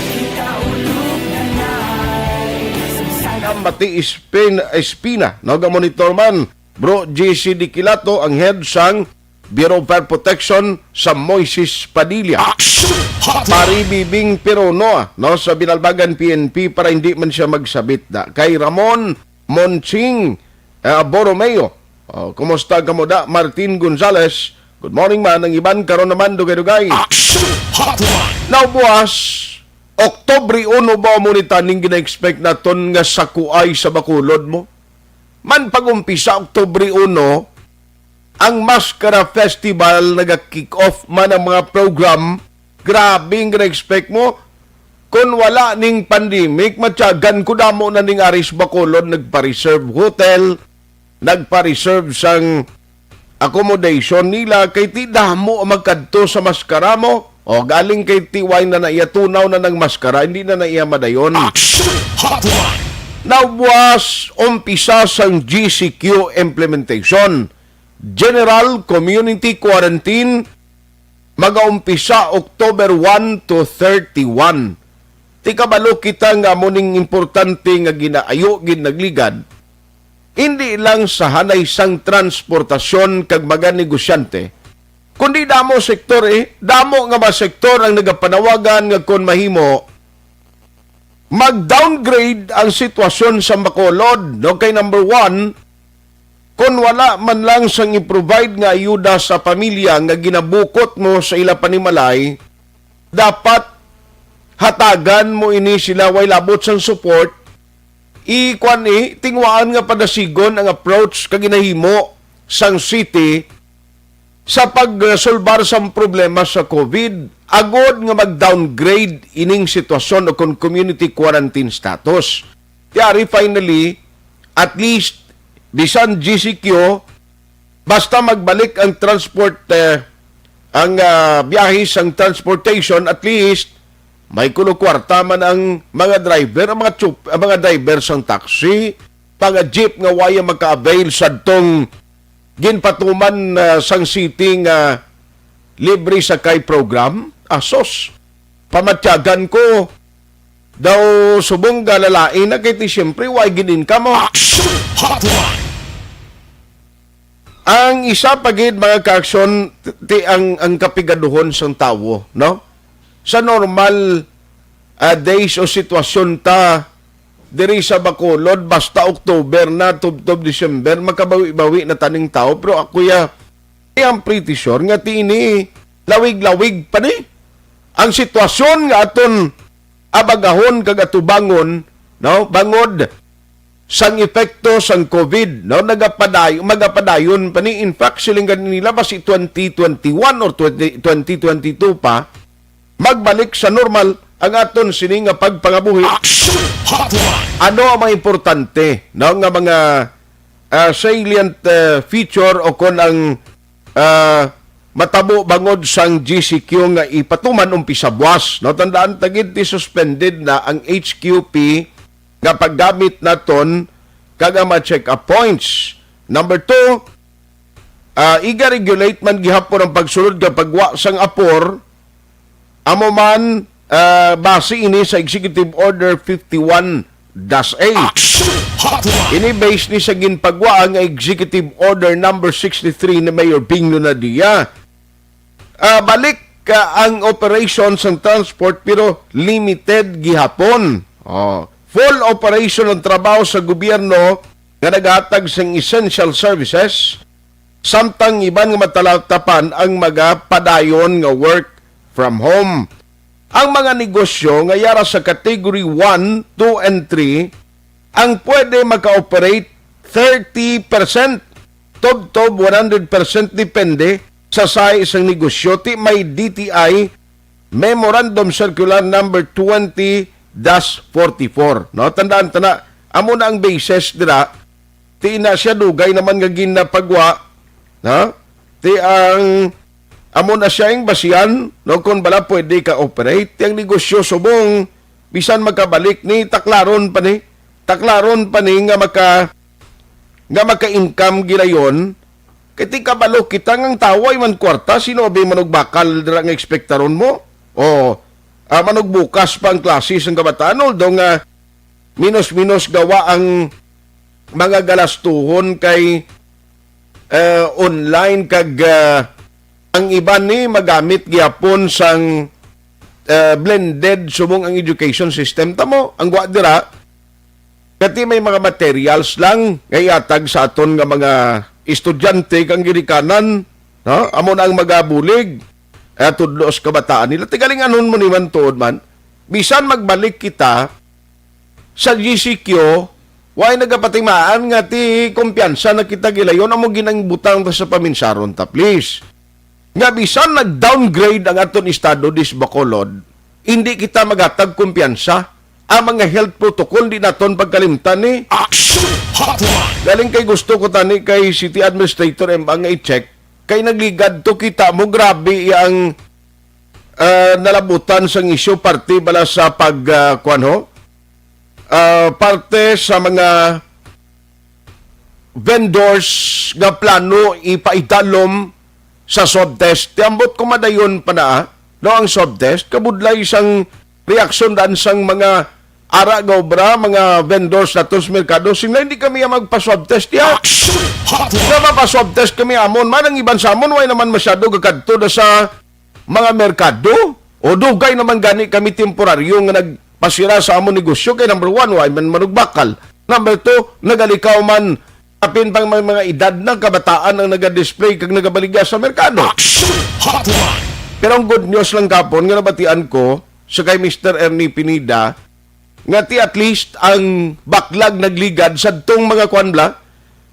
Ang mati Espin-, Espina, no, ga-monitor man, Bro G C Diquilato, ang head sang Bureau of Fire Protection sa Moises Padilla. Action Hotline. Pari Bibing Pirono, ah, no, sa Binalbagan P N P para hindi man siya magsabit da. Kay Ramon Monching, ah, Borromeo. Oh, kumusta kamo da? Martin Gonzales. Good morning man. Ang iban karon naman dugay-dugay. Action Hotline. Now, buwas, Oktubre uno ba mo ni taning gina-expect naton nga sakuay sa Bacolod mo? Man pag-umpisa Oktubre uno, ang Maskara Festival naga-kick off man ang mga program. Grabe ang gina-expect mo. Kung wala ning pandemic, matyagan ko damo na ning aris Bacolod, nagpa-reserve hotel, nagpa-reserve sang accommodation nila kay ti damo ang magkadto sa Maskara mo. O, galing kay ti way na na iya tunaw na nang Maskara, hindi na na iya madayon. Action Hotline. Now, buwas, umpisa sang G C Q implementation. General Community Quarantine, magaumpisa October one to thirty-one. Ti kabalo kita nga amo ning importante nga ginaayo gid nagligad, hindi lang sa hanay sang transportasyon kag mga negosyante, kundi damo sektor, eh, damo nga mga sektor ang nagapanawagan nga kon mahimo, mag-downgrade ang sitwasyon sa Bacolod, no? Kay number one, kon wala man lang sang i-provide nga ayuda sa pamilya nga ginabukot mo sa ila panimalay, dapat hatagan mo ini sila way labot sang support. I-kwan, eh, tingwaan nga padasigon ang approach kag ginahimo sang city sa pagresolbar sang problema sa COVID, agod nga mag-downgrade ining sitwasyon o kon community quarantine status. Ti ari, finally, at least, bisan G C Q, basta magbalik ang transport, eh, ang, ah, biyahe sang transportation, at least, May kuno kwarta man ang mga driver, ang mga chup-, ang mga driver sang taxi, mga jeep nga waya maka-avail sadtong ginpatuman, ah, sang city nga libre sakay program. Asos, pamatyagan ko daw subong nga lalain na kay ti siyempre way gin-income mo. Action Hotline! Ang isa pa gid, mga ka-aksyon, ti ang, ang kapigaduhon sang tawo, no? Sa normal, ah, days o sitwasyon ta diri sa Bacolod, basta October na, tubtob December, makabawi-bawi na taning tawo. Pero ako ya, I'm pretty sure nga ti ini lawig-lawig pa ni ang sitwasyon nga aton abagahon kag atubangon, no? Bangod sang epekto sang COVID, no? Nagapaday-, magapadayon pa ni. In fact, siling gani nila, basi twenty twenty-one or twenty, twenty twenty-two pa, magbalik sa normal ang aton sini nga pagpangabuhi. Action Hotline! Ano ang mga importante, no, nga mga, ah, salient, ah, feature o kon ang, ah, matabo bangod sang G C Q nga ipatuman umpisa buwas, no? Tandaan ta gid ti suspended na ang H Q P nga paggamit naton kag ang mga check-up points. Number two, ah, iga-regulate man gihapon ang pagsulod nga pagwa sang apor, amo man, ah, base ini sa Executive Order fifty-one dash A. Action Hotline! Ini base ni sa ginpagwa nga Executive Order number sixty-three ni Mayor Bing Lunadia. Ah, balik, ah, ang operation sang transport pero limited gihapon. Oh, full operation ang trabaho sa gobyerno nga naghatag sang essential services, samtang iban nga matalatapan ang magapadayon nga work from home. Ang mga negosyo nga yara sa category one, two, and three ang pwede maka-operate thirty percent, tubtob one hundred percent, depende sa size sang negosyo. Ti may D T I Memorandum Circular number twenty dash forty-four. No, tandaan ta na, amo na ang basis dira. Ti na siya dugay naman nga ginapagwa, no? Ti ang amo na siya ing basihan, no, kung bala pwede ka operate. Ti ang negosyo subong, bisan magkabalik ni, taklaron pa ni, taklaron pa ni nga maka, nga maka-income gilayon. Kay ti kabalo kita nga ang tawo ay man kwarta, sino abi manugbakal dira nga ekspektaron mo? O, ah, manugbukas pa ang klase sang kabataan, although nga minus-minus gawa ang mga galastuhon kay, eh, online kag, ah, ang iban ni magamit gyapon sang, eh, blended subong ang education system ta mo. Ang gwa dira, kati may mga materials lang nga iatag sa aton nga mga estudyante kang ginikanan, no? Amo na ang magabulig, eh, tudlo sa kabataan nila. Tigalinganon mo ni man tuod man, bisan magbalik kita sa G C Q, way nagapatimaan nga ti kumpiyansa na kita gilayon, amo ginang butang ta sa paminsaron ta, please. Nga bisan nag-downgrade ang aton estado dis Bacolod, hindi kita maghatag kumpiyansa. Ang mga health protocol, di naton pagkalimtan ni. Action Hotline! Galing kay gusto ko tani kay City Administrator M ang i-check. Kay nagligad to, kita mo, grabe ang, ah, nalabutan sang isyu parte bala sa pag, ah, kuwan ho? Ah, parte sa mga vendors nga plano ipaidalom sa swab test. Ti ambot ko madayon pa na, no, ang swab test. Kabudlay sang reaksyon daan sang mga ara nga obra, mga vendors naton sa merkado. Sila, "Hindi kami ang magpa-swab test, ya." Action Hotline! Nga mapa-swab test kami amon. Man, ang iban sa amon, way naman masyado gakadto na sa mga merkado. O dugay naman gani kami temporaryo nga nagpasira sa amon negosyo. Kay number one, way man manugbakal. Number two, nagalikaw man, apin pang may mga edad na kabataan ang nagadisplay kag nagabaligya sa merkado. Action Hotline! Pero ang good news lang kapon nga nabatian ko sa kay Mister Ernie Pineda, nga ti at least ang baklag nagligad sadtong mga kwan bla,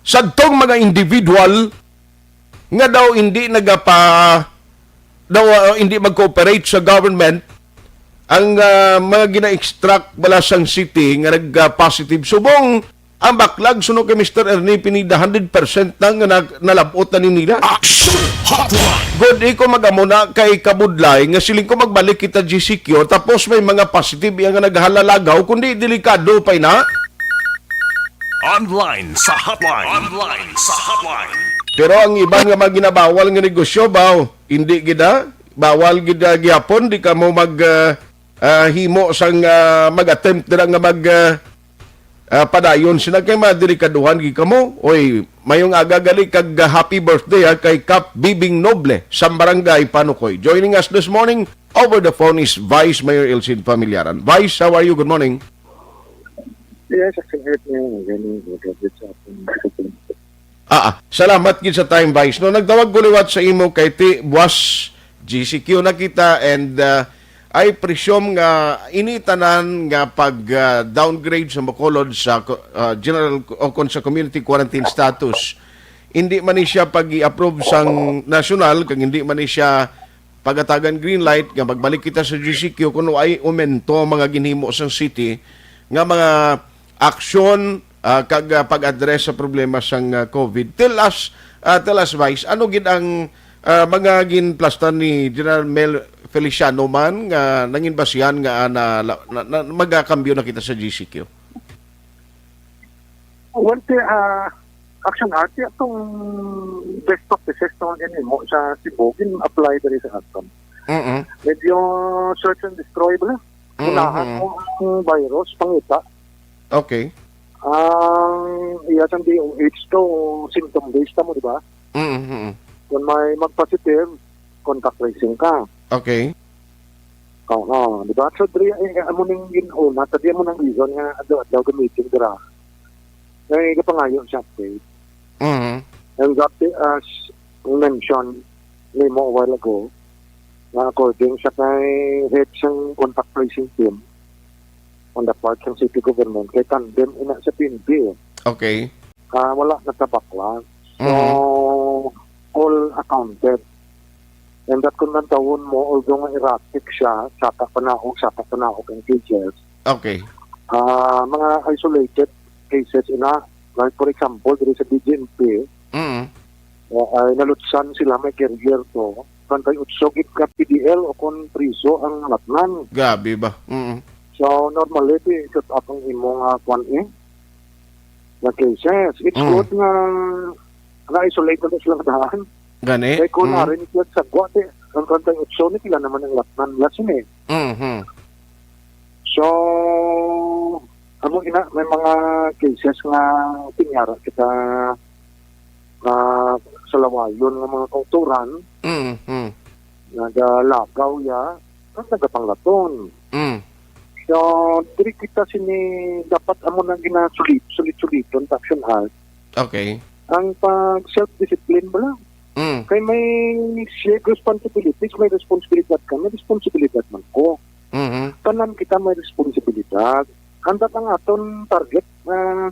sadtong mga individual nga daw hindi nagapa-, daw, uh, hindi mag-cooperate sa government ang, uh, mga gina-extract bala sang city nga nag-positive. Subong ang baklag, suno kay Mister Ernie Pineda, hundred percent na nga nag-, nalab-ot na ni nila. Action Hotline. Good, iko mag-amo na kay kabudlay nga siling ko magbalik kita G C Q, tapos may mga positive iya nga naghalalagaw, kundi delikado pa ina. Online sa hotline. Online sa hotline. Pero ang iban nga mga ginabawal nga negosyo, baw, hindi gid, ah. Bawal gid, ah, gihapon, di ka mo mag, ah, ah, himo sang, ah, mag-attempt dira nga mag, ah, ah, padayon sila kay madelikaduhan gid kamo. Oy, mayong aga gali kag, ah, happy birthday, ah, kay Kap Bibing Noble sa Barangay Panukoy. Joining us this morning over the phone is Vice Mayor Elcid Familiaran. Vice, how are you? Good morning. Yes, actually, hurt niya. Ganun, graduate sa akin. Ah, ah. Salamat gid sa time, Vice. No, nagtawag ko liwat sa imo kay ti buwas G C Q na kita, and, ah, I presume nga ini tanan nga pag, ah, downgrade sa Bacolod sa ko-, ah, general o kon sa community quarantine status, hindi man ni siya pag i-approve sang nasyonal, kag hindi man ni siya pagatagan green light nga magbalik kita sa G C Q kung ay umento ang mga ginhimo sang city nga mga aksyon, ah, kag, ah, pag-address sa problema sang, ah, COVID. Tell us, ah, tell us, Vice, ano gid ang, ah, mga ginplastan ni General Mel Feliciano man nga nangin basihan nga, ah, na, na, na, magakambyo na kita sa G C Q? Well, ti, ah, Action Art, ti atong best practices tungod gani mo sa Cebu, gin-apply diri sa aton. Mm-mm. Medyo search and destroy bala. Mm-hmm. Unahan mo ang virus, pangita. Okay. Ang iya sang D O H to, symptom based mo, di ba? Mm-hmm. Kung may mag-positive, contact tracing ka. Okay. Oo, di ba? So, diri, eh, amo ning gin-una, ta di amo nang reason nga adlaw-adlaw gamitin dira. Kay gapangayo siya update. Mhm. And that, as mentioned nimo a while ago, na according sa kay head sang contact tracing team on the part sang city government, kay tandem ina sa P N P eh. Okay. Ah, wala na tabakla. So, mhm, all accounted. And that kung nantawon mo, although nga erratic siya, saka panaog, saka panaog ang cases. Okay. Ah, mga isolated cases ina, like for example, diri sa D G M P, mm, ah, ay nalutsan sila, may carrier to. Bantay utso gid ka P D L o kon priso ang natnan. Grabe ba? Mm. So, normally, di set up ang imo nga kwan eh, nga cases. It's, mm, good nga na-isolate na sila nga daan. Gani? Kay kung, mm, narin sila sa gwa, di, ang treinta y ocho ni, pila naman ang latnan nila sini. Mhm. So, amo ina, may mga cases nga tinyara kita nga sa lawayon nga mga kautoran, mhm, nagalagaw ya, kag nagapanglaton. Mm. So, diri kita sini dapat amo na ginasulit, sulit-suliton ta Action Art. Okay. Ang pag self-discipline bala. Mm. Kay may shared responsibilities, may responsibilidad ka, may responsibilidad man ko. Mhm. Tanan kita may responsibilidad. Handa ang aton target, ah,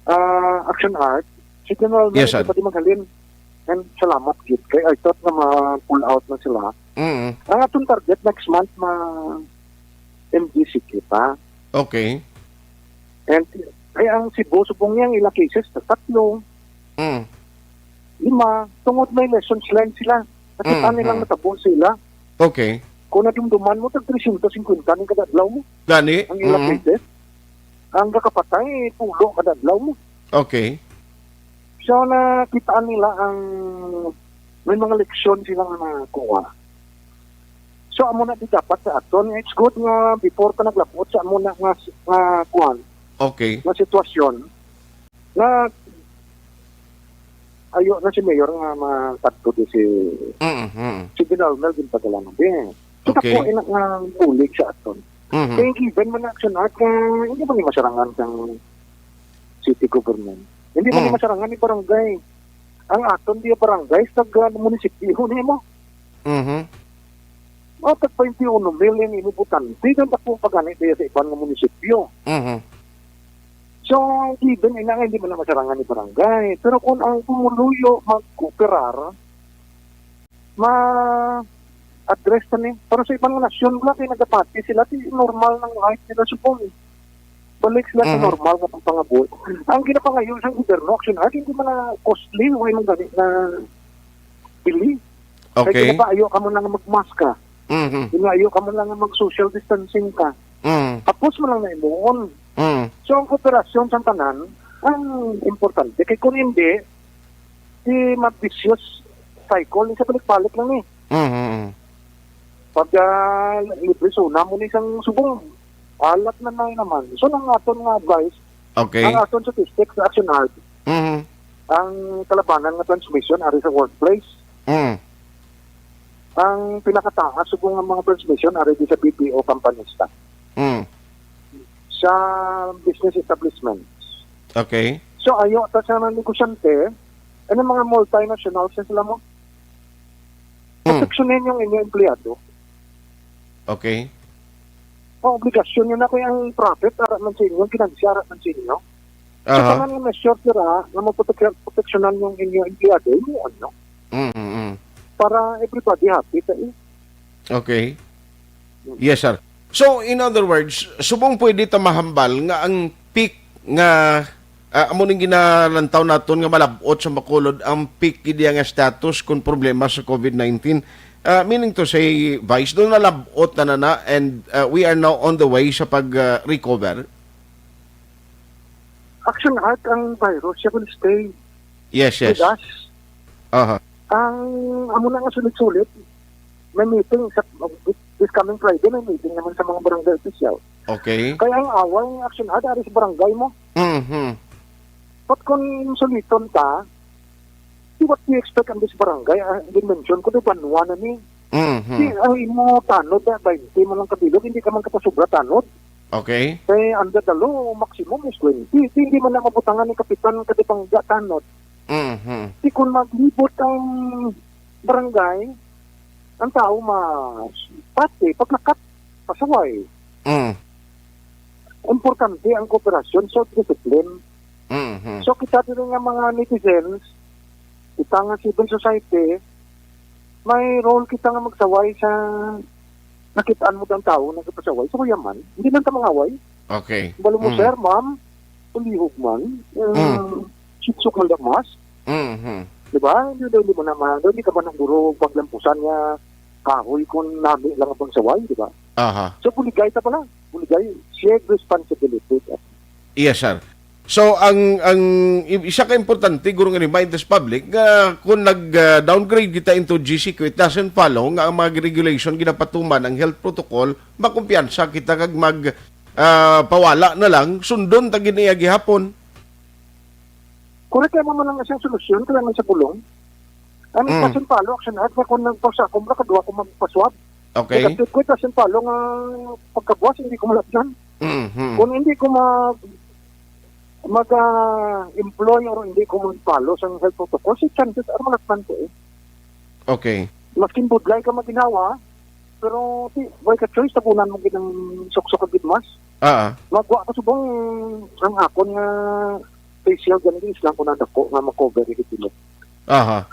ah, Action Art. Si General Mel, yes, sir, pwede maghalin. And salamat gid. Kay I thought na ma-pull out na sila. Mm. Ang aton target next month, ma-M G C kita. Okay. And, ay, ang Cebu, subong niya, ang ila cases, tatlo, mm, lima, tungod may lessons learned sila. Nakita, mm, nilang natabo sila. Okay. Kung nadumduman mo, tag trescientos cincuenta ning kada adlaw mo. Gani? Ang ila, mm, cases. Ang kakapatay, tulo kada adlaw mo. Okay. So, nakitaan nila ang may mga leksyon sila nga nakuha. So, amo na di dapat sa aton. It's good nga before ka naglabot sa amo na nga, nga kuwan, okay, nga sitwasyon, na ayo na si Mayor nga makadto di si, mm, mm, si General Mel ginpadala na din. Kita, okay, po ina nga bulig sa aton. Mhm. Kaya given man na Action Art nga hindi man ni masarangan sang city government. Hindi man ni, mm, masarangan ni barangay. Ang aton di barangay sa, ah, munisipyo ni mo. Mhm. Mga tag twenty-one mil ang imo butante, ang dako pa gani diya sa iban nga munisipyo. Mhm. So, given ina nga hindi man na masarangan ni barangay. Pero kung ang pumuluyo mag-cooperar, ma-address na ni. Pero sa ibang nasyon, wala kayo nagapati sila. Di normal ng life nila, subong. Balik sila sa, mhm, normal nga pagpangabuhi. Ang ginapangayo sa gobyerno, Action Art, hindi man na costly, way man gani na bili. Kay Okay. Kinapaayo ka mo lang magmask ka. Mhm. Kinaayo ka mo lang mag-social distancing ka. Mm. Tapos mo lang na imuon. Mm. So, ang kooperasyon sa tanan, ang importante. Kay kung hindi, di ma-vicious cycle, sa balik-balik lang ni. Mhm. Pag, ah, libre suna mo ni sang subong, alat na na naman. So, ang aton nga advice, Okay. Ang aton statistics sa Action Hard, Mhm. ang kalabanan nga transmission ari sa workplace, Mm. ang pinakataas subong nga mga transmission ari di sa B P O companies ta. Mm. Sa business establishments. Okay. So, ayo ta sa mga negosyante, ano, mga multinationals na sila mo? Mm. Proteksyonin yung inyong empleyado. Okay. Ang obligasyon nyo na kay ang profit, ara man sa inyo, ang ginansya, ara man sa inyo. So, Aha. Tanan nga measure sila nga maprotek-, proteksyonan yung inyong empleyado, yung ano, Mm, mm. Para everybody happy ta, eh. Okay. Yes, sir. So, in other words, subong pwede ta mahambal nga ang peak nga, ah, amo ning ginalantaw naton nga malab-ot sa Bacolod, ang peak gid iya nga status kung problema sa COVID nineteen. Ah, meaning to say, Vice, doon nalab-ot na na na and, ah, we are now on the way sa pag, ah, recover? Action Hard, ang virus, siya will stay Yes, yes. with us. Aha. Ang amo na nga sulit-sulit, may meeting sa this coming Friday, may meeting naman sa mga barangay official. Okay. Kaya ang away ng Action Hard, ari sa barangay mo. Mhm. But kung suliton ta, see what we expect on this barangay, ah, dimension ko, di banwa na ni. Mhm. Di, ang imo tanod na twenty mo lang kabilog, hindi ka man kapasobra tanod. Okay. Kay under the law, maximum is twenty. Di, hindi man na mabutangan ni Kapitan Kadipangga tanod. Mhm. Di, kung maglibot ang barangay, ang tao ma-, pati, paglakat, pasaway. Mm. Importante ang kooperasyon, self-discipline. Mhm. So, kita diri nga mga netizens, kita nga civil society, may role kita nga magsaway sa nakitaan mo ang tao nagpasaway. So, kaya man, hindi man ta mangaway. Okay. Balo mo, Mm. sir, ma'am, tulihog man, Mm. um, siksok man daw mas. Mhm. Di ba? Hindi, hindi mo naman, hindi ka man ang guro paglampusan nga kahoy kung nami lang ang pagsaway, di ba? Aha. So, buligay ta pala. Buligay, shared responsibility. Yes, sir. So, ang, ang i-, isa ka importante, guro, nga remind this public, nga kung nag, ah, downgrade kita into G C Q, it doesn't follow nga ang mga regulation ginapatuman, ang health protocol, makumpiyansa kita kag mag, ah, pawala na lang, sundon ta gid niya gihapon. Correct, kaya mo man lang siyang solusyon, kaya man sa bulong. Ang Mm. Kasin palo, Action Hard, nga kung nagpasakong ra, kadwa ko magpaswab. Okay. Kasi ko, Kasin palo nga pagkabuas, hindi ko malapdan. Mhm. Kung hindi ko mag-, mag, ah, employ or hindi ko mag-follow sa health protocol, si chances are malapdan ko eh. Okay. Maskin budlay ka maginawa, pero di, why ka choice, tabunan mo gid ang suksok ka gid mas. Ah. Magwa ko subong ang akon nga facial gani, islang ko na dako nga ma-cover gid dili. Aha.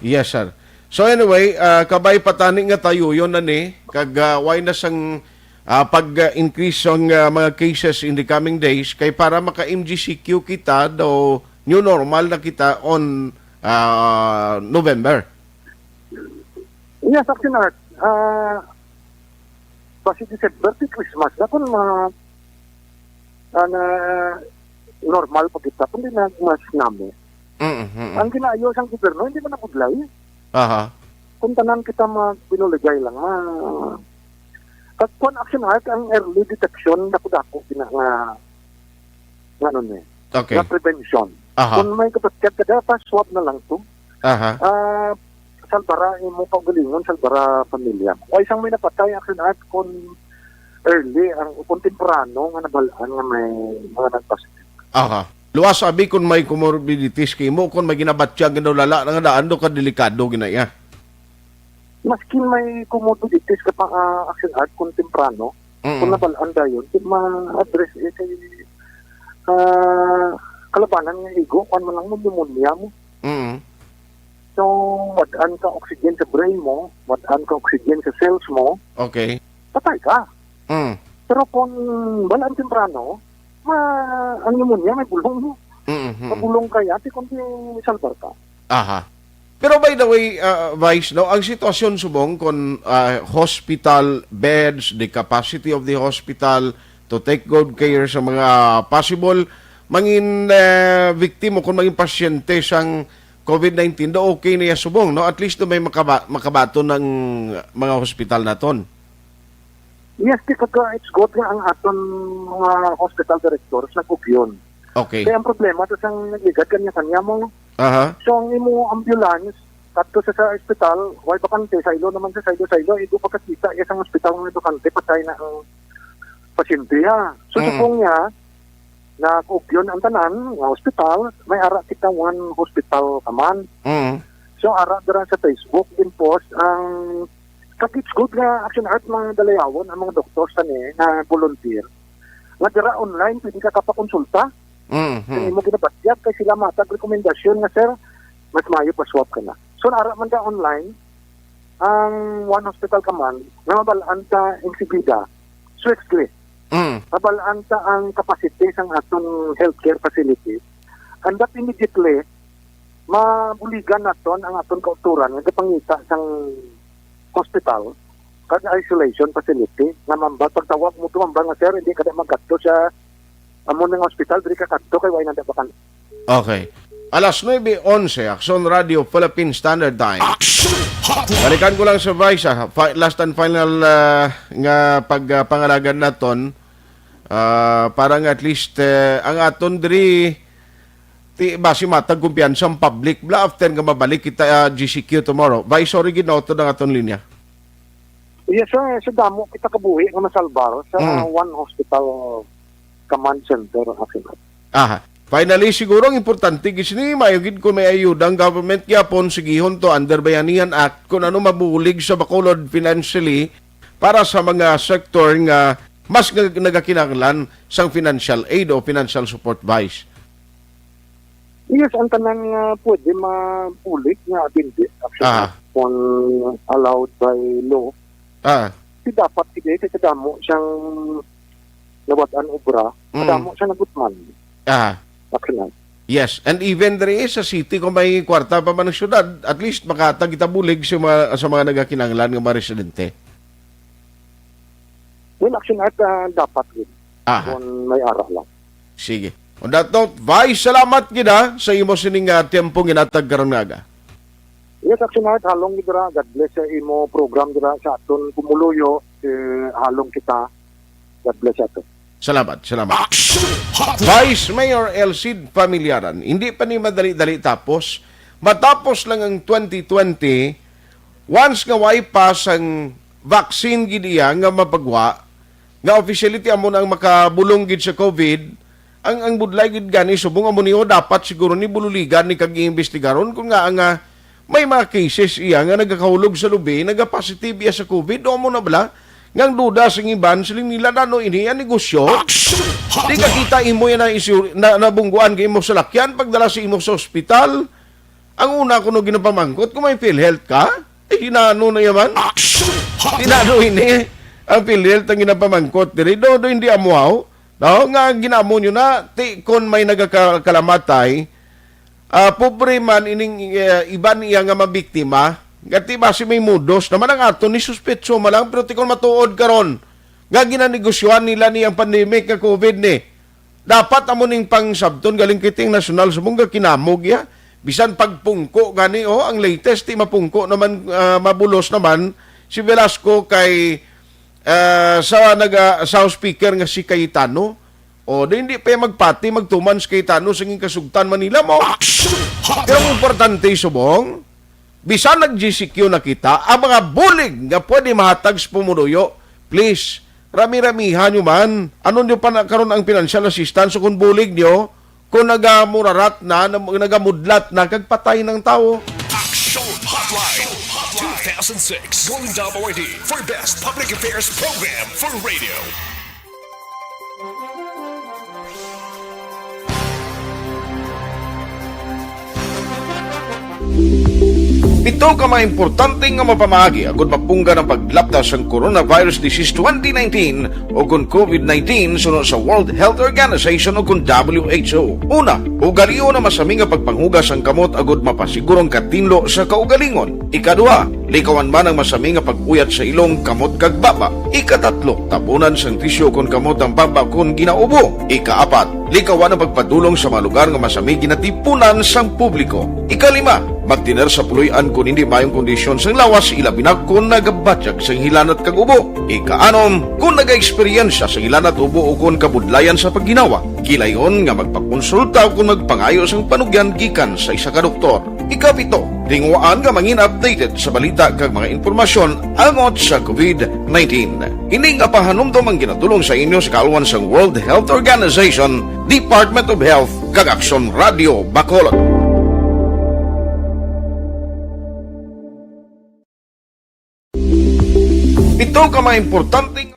Yes, sir. So anyway, ah, kabay pa tani nga tayo yun na ni, kag, ah, why na sang, ah, pag-increase ang, ah, mga cases in the coming days, kay para maka-M G C Q kita, daw new normal na kita on, ah, November. Yes, Action Hard. Ah, basi December, ti Christmas na, kung ma-, ah, na normal pa kita, kundi na mas nami. Mm, mm, mm. Ang ginaayo sang gobyerno, hindi man nabudlay. Aha. Kung tanan kita magbinuligay lang, ma-, kag kung Action Hard, ang early detection, dako-dako, gina-, nga, nga ano ni, Okay. Nga prevention. Aha. Kung may kapatid ka, dapat swab na lang to. Aha. Ah, salbara imo kaugalingon, salbara pamilya. Kung isang may napatay, Action Hard, kung early, ang, kung temprano nga nabalaan nga may mga nagpositive. Aha. Luwas abi kung may comorbidities kay mo, kung may ginabatyag nga lala na nga daan do ka delikado ginaya. Maskin may comorbidities ka pa, ah, Action Hard, kung temprano, Mm. kung nabalaan dayon, di ma-address eh, kay, ah, kalabanan nga igo, kung man lang mo, pneumonia mo. Mm. So, wad-an ka oxygen sa brain mo, wad-an ka oxygen sa cells mo, Okay. patay ka. Mm. Pero kung balaan temprano, ma-, ang pneumonia may bulong mo. Mm, mm. Mabulong ka, yati kung di salbar ka. Aha. Pero by the way, uh, Vice, no, ang sitwasyon subong kon, uh, hospital beds, the capacity of the hospital to take good care sa mga possible mangin, uh, victim o kon mangin pasyente sang COVID nineteen, do okay na iya subong, no? At least do may makaba-, makabaton ang mga hospital naton. Yes, di pagka it's good nga ang aton mga hospital directors nag-ugyon. Okay. Kaya ang problema, tas ang nagligad kanya-kanya mo. Aha. So, ang imo ambulance, kadto sa, sa ospital, way bakante, saylo naman sa saylo, saylo, igo pagkakita, iya sang ospital nga bakante, patay na ang pasyente, ha. So, Mm. supong niya, na kugyon ang tanan nga ospital, may ara kita one hospital ka man. Mm. So, ara dira sa Facebook, din post ang, kag it's good nga Action Art mga dalayawon ang mga doktor sa ni nga volunteer. Nga dira online, pwede ka kapakonsulta. Mm, Kung mm. imo ginabatyag kay sila matag rekomendasyon nga, "Sir, mas maayo pa swab ka na." So, ara man ka online, ang one hospital ka man, nga mabalaan ta insigida, swiftly. Mm. Mabalaan ta ang capacity sang aton healthcare facility. And that immediately, mabuligan naton ang aton kautoran nga gapangita sang hospital kag isolation facility nga mambal pagtawag mo tumambal nga, "Sir, hindi ka na magkadto sa amo nga hospital, diri ka kadto kay way nanda bakan." Okay. Alas nuebe onse, Aksyon Radio Philippine Standard Time. Action Hotline. Balikan ko lang sa Vice, ah, fi-, last and final, ah, nga pag, ah, pangalagan naton, ah, para nga at least, eh, ang aton diri, ti, basi matag kumpiyansa ang public. Bla, after nga mabalik kita, ah, G C Q tomorrow. Vice, sorry, ginautod ang aton linya. Yes, sir. Sa damo kita kabuhi nga masalbar sa Mm. one hospital command center, Action Art. Aha. Finally, siguro ang importante gid sini, maayo gid kung may ayuda ang government gyapon, sigihon to under Bayanihan Act, kung ano mabulig sa Bacolod financially para sa mga sektor nga mas nga nagakinahanglan sang financial aid o financial support, Vice. Yes, ang tanan nga pwede mabulig nga atindi, actually, Aha. kung allowed by law. Ah. Di dapat, sige, kay kadamo siyang nawad-an obra, Mm. kadamo siya nagutman. Ah. Actually. Yes, and even there is a city, kung may kwarta pa man ang syudad, at least makatag kita bulig sa mga, sa mga nagakinahanglan nga mga residente. Well, Action Art, ah, dapat gid. Aha. Kung may ara lang. Sige. On that note, Vice, salamat gid, ha, sa imo sining, ah, tiyempo nga inatag karon nga aga. Yes, Action Art, halong gid ra. God bless sa imo program dira sa aton pumuluyo. Eh, halong kita. God bless sa aton. Salamat, salamat. Action Hotline. Vice Mayor El Cid Familiaran, hindi pa ni madali-dali tapos. Matapos lang ang twenty twenty, once nga way pa sang vaccine gid iya nga mapagwa, nga officially ti amo na ang makabulong gid sa COVID, ang, ang budlay gid gani subong amo niyo dapat siguro ni bululigan ni kag iimbestigaron kung nga nga may mga cases iya nga nagakahulog sa lubi, nagapositive iya sa COVID, o amo na bala nga ang duda sing iban, siling nila, "Nano ini ang negosyo? Di ka kita imo yan na, isu-, na, nabungguan ka imo salakyan pagdala sa imo sa ospital?" Ang una ko no ginapamangkot kung may PhilHealth ka, eh, hinano na yaman? Action Hotline. Hinano ini ang PhilHealth ang ginapamangkot diri. Do, do, hindi amuaw. No? Nga ginamo nyo na, ti kon may nagakalamatay, ah, pobre man ining, eh, iban iya nga mabiktima, nga ti basi may mudos naman ang aton ni suspetso man lang, pero ti kon matuod karon, nga ginanegosyohan nila ni ang pandemic nga COVID ni. Dapat amo ning pangsabton galing kiting nasyonal sa mong kinamog ya. Bisan pagpungko gani, oh, ang latest, ti mapungko naman, ah, mabulos naman si Velasco kay, ah, sa naga-, sa speaker nga si Cayetano. O, di hindi pa magpati, magtuman si Cayetano sa iyang kasugtan Manila mo. Action! Pero ang importante, subong, bisan nag-G C Q na kita, ang mga bulig nga pwede mahatag sa pumunuyo, please, rami-ramihan nyo man. Ano nyo pa na karon ang financial assistance o kung bulig nyo, kung nagamurarat na, na, nagamudlat na, kag patay ng tao? Action Hotline two thousand six Golden Dove Awardee for Best Public Affairs Program for Radio. Pito ka mga importante nga mapamaagi agud mapunggan ang paglapda sang coronavirus disease twenty nineteen o kon covid nineteen suno sa World Health Organization o kon W H O. Una, ugalion ang masami nga pagpanghugas sang kamot agud mapasiguro ang katinlo sa kaugalingon. Ikaduha, likawan man ang masami nga pag-uyat sa ilong, kamot kag baba. Ikatatlo, tabunan sang tisyu kon kamot ang baba kon ginaubo. Ikaapat, likawan ang pagpadulong sa mga lugar nga masami ginatipunan sang publiko. Ikalima, magtener sa puloy-an kon hindi maayong kondisyon sang lawas, ilabi na kon nagabatyag sang hilanat kag ubo. Ikaanom, kon nagaeksperyensya sang hilanat, ubo o kon kabudlayan sa pagginawa, gilayon nga magpakonsulta o kon magpangayo sang panugyan gikan sa isa ka doktor. Ikapito, tinguhaan nga mangin updated sa balita kag mga impormasyon angot sa covid nineteen. Ini nga pahanumdom ang ginadul-ong sa inyo sa kaalwan sang World Health Organization, Department of Health, kag Aksyon Radio Bacolod. Pito ka mga importanteng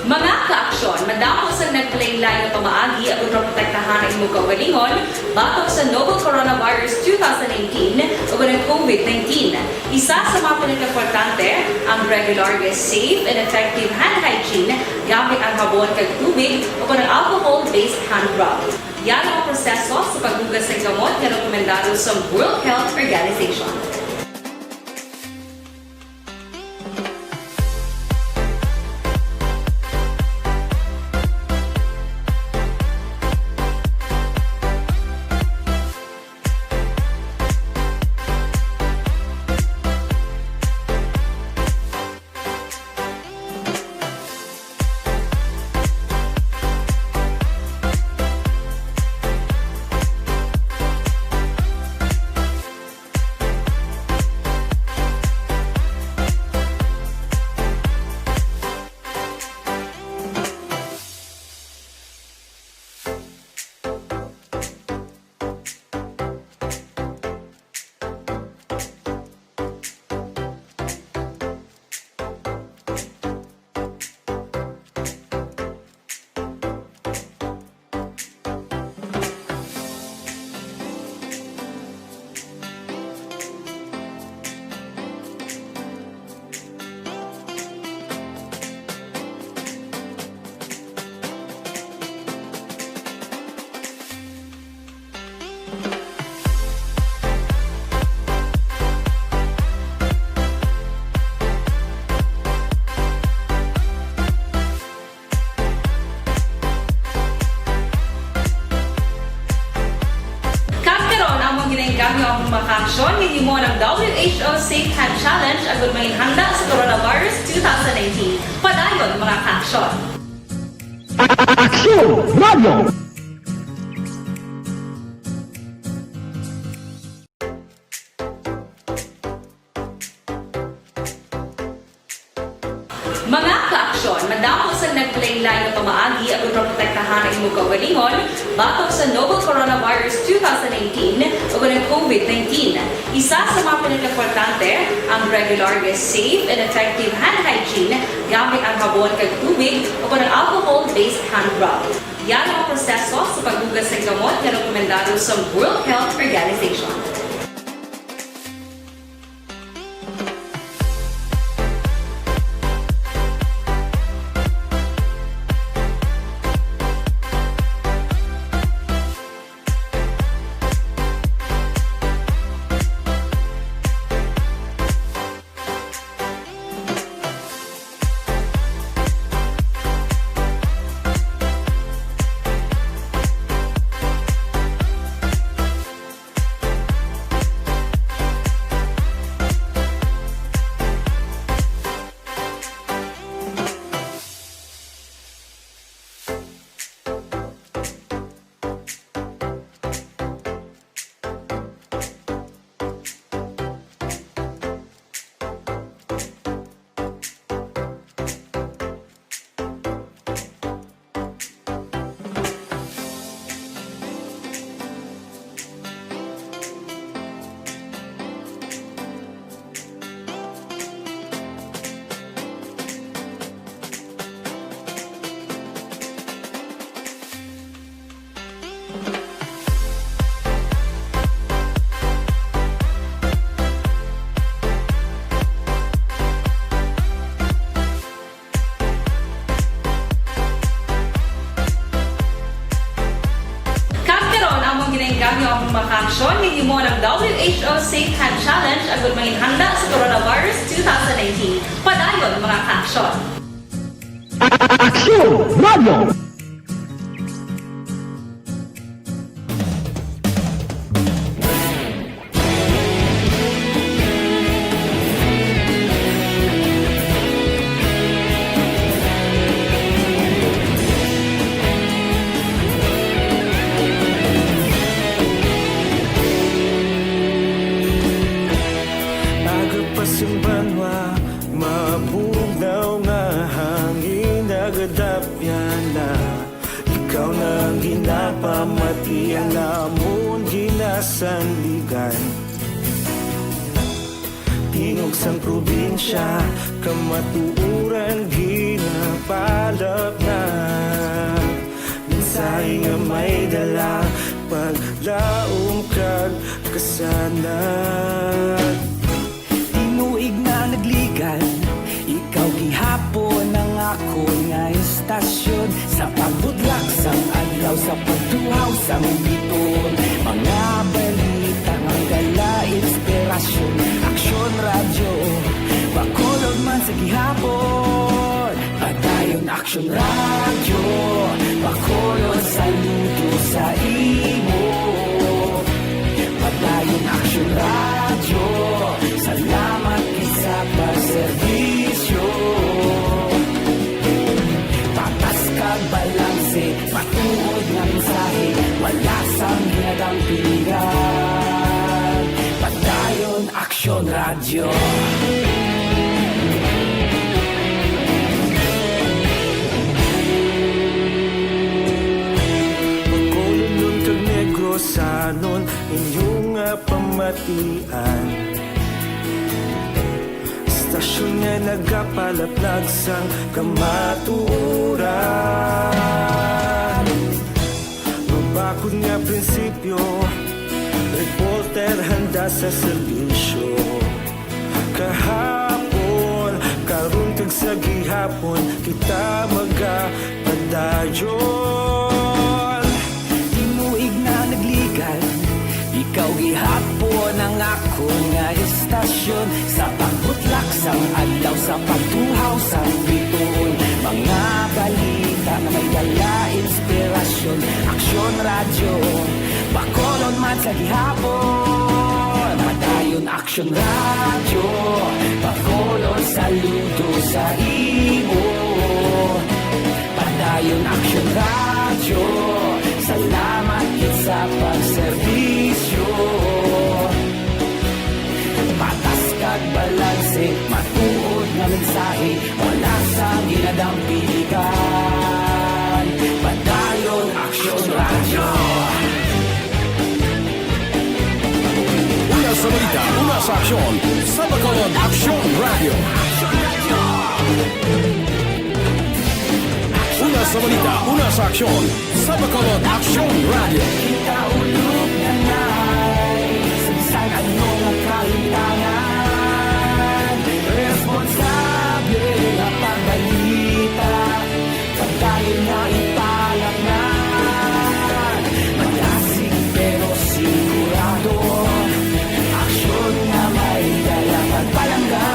Mga ka-aksyon, madamo sang naglain-lain nga pamaagi agud maprotektahan ang imo kaugalingon batok sa novel coronavirus two thousand nineteen o kon ang covid nineteen. Isa sa mga pinakaimportante, ang regular nga safe and effective hand hygiene gamit ang habon kag tubig o kon ang alcohol-based hand rub. Yari ang proseso sa paghugas sang kamot nga rekomendado sa World Health Organization. Kag karon, amon ginaengganyo ang mga kaaksyon nga himuon ang W H O Safe Hand Challenge agud manginhanda sa coronavirus two thousand nineteen. Padayon, mga kaaksyon! Aksyon Radio! Mga kaaksyon, madamo sang naglain-lain nga pamaagi agud maprotektahan ang imo kaugalingon batok sa novel coronavirus two thousand nineteen o kon ang covid nineteen. Isa sa mga pinakaimportante, ang regular nga safe and effective hand hygiene gamit ang habon kag tubig o kon ang alcohol-based hand rub. Yari ang proseso sa paghugas sang kamot nga rekomendado sa World Health Organization. Mo ng W H O Safe Hand Challenge agud manginhanda sa coronavirus two thousand nineteen. Padayon, mga kaaksyon! Aksyon Radio! Aga pa sing banwa, mabugnaw nga hangin, nagadapyan na. Ikaw na ang ginapamatian, amon ginasandigan. Tingog sang probinsya, kamatuoran ginapalapnag. Mensahe nga may dala, paglaom kag kasanag. Tinuig na nagligan, ikaw gihapon ang akon nga istasyon. Sa pagbutlak sang adlaw, sa pagtuhaw sang bituon, mga balita nga dala inspirasyon. Aksyon Radyo, Bacolod man sa gihapon. Padayon Aksyon Radyo, Bacolod, saludo sa imo. Padayon Aksyon Radyo, salamat gid sa pagserbisyo. Patas kag balanse, matuod nga mensahe, wala sang ginadampigan. Padayon Aksyon Radyo. Bacolodnon kag Negrosanon, inyo nga pamatian. Istasyon nga nagapalaplag sang kamatuoran. Mabakod nga prinsipyo, reporter handa sa serbisyo. Kahapon, karon kag sa gihapon, kita magapadayon. Tinuig na nagligan, ikaw gihapon ang akon nga istasyon. Sa pagbutlak sang adlaw, sa pagtuhaw sang bituon, mga balita nga may dala inspirasyon. Aksyon Radyo, Bacolod man sa gihapon. Padayon Aksyon Radyo, Bacolod, saludo sa imo. Padayon Aksyon Radyo, salamat gid sa pagserbisyo. Patas kag balanse, matuod nga mensahe, wala sang ginadampigan. Padayon Aksyon Radyo. Una sa balita, una sa aksyon, sa Bacolod Aksyon Radyo. Una sa balita, una sa aksyon, sa Bacolod Aksyon Radyo. Kita ulog na nay, sa bisan ano nga kahintangan, responsable nga pagbalita. Padayon nga ipalapnag, malasig pero sigurado. Aksyon nga may dala pagpalangga.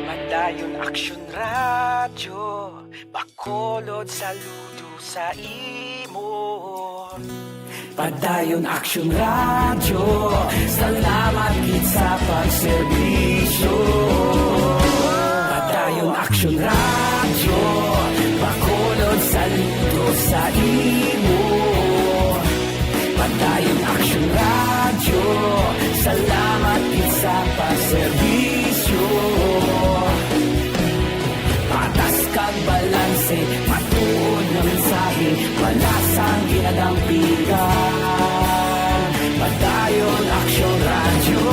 Padayon Aksyon Radyo, Bacolod, saludo sa imo. Padayon Aksyon Radyo, salamat gid sa pagserbisyo. Padayon Aksyon Radyo, Bacolod, saludo sa imo. Padayon Aksyon Radyo, salamat gid sa pagserbisyo. Patas kag balanse, matuod nga mensahe, wala sang ginadampigan. Padayon Aksyon Radyo.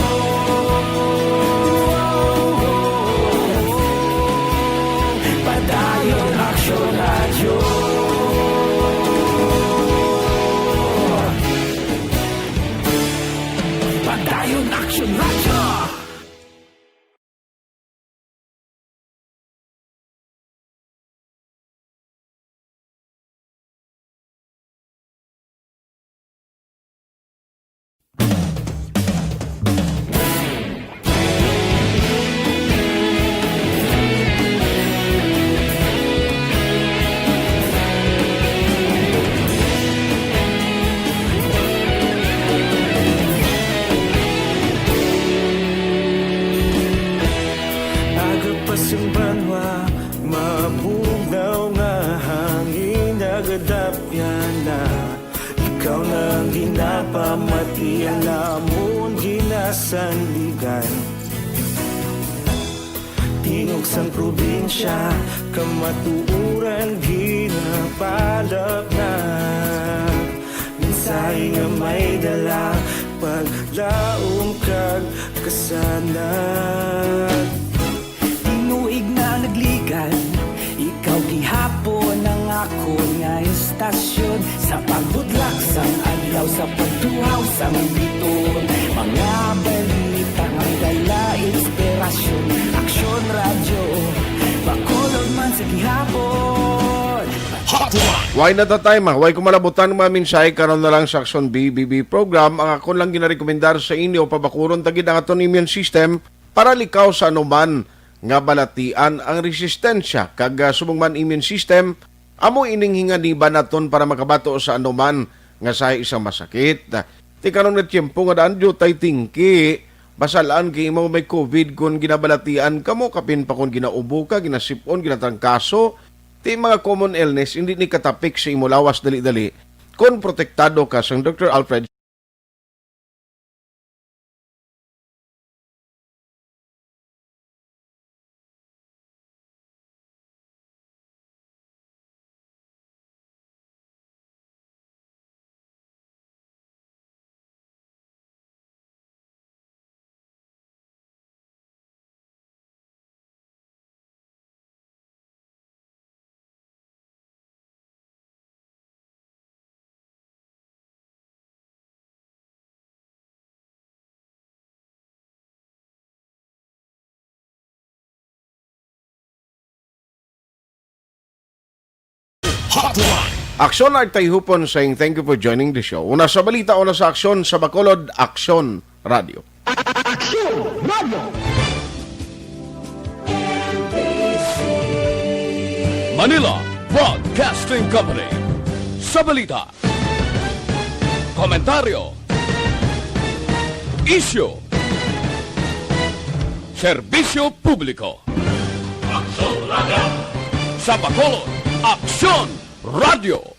Padayon Aksyon Radyo. Action Radyo! Aga pa sing banwa, mabugnaw nga hangin nagadapyan na. Ikaw na ang ginapamati, ang amon ginasandigan. Tingog sang probinsya, kamatuoran ginapalapnag. Mensahe nga may dala, paglaom kag kasanag. Tinuig na nagligan, ikaw gihapon ang akon nga istasyon. Sa pagbudlak sang adlaw, sa pagtuhaw sang biton, mga balita nga dala inspirasyon. Aksyon Radyo, Bacolod man sa gihapon. Hotline. Way na ta time, ah. Way ko malabutan nga mga mensahe karon na lang sa Aksyon B B B program. Ang akon lang ginarekomendar sa inyo, pabakulon ta gid ang aton immune system para likaw sa anuman nga balatian ang resistensya. Kag, ah, subong man immune system, amo ining hinganiban naton para makabato sa anuman nga sahi sang masakit. Ti karon nga tiyempo nga daan diutay tingki, basalan kay imo may covid kon ginabalatian kamo, kapin pa kon ginaubo ka, ginasip-on, ginatrangkaso. Ti mga common illness, hindi ni katapik sa imo lawas dali-dali kon protektado ka sang Doktor Alfred. Hotline. Aksyon, nagtayhupon saying thank you for joining the show. Una sa balita, una sa aksyon, sa Bacolod, Aksyon Radio. Aksyon Radio. Manila Broadcasting Company. Sa balita, komentaryo, isyu, serbisyo publiko. Aksyon Radio. Sa Bacolod, Aksyon Radio.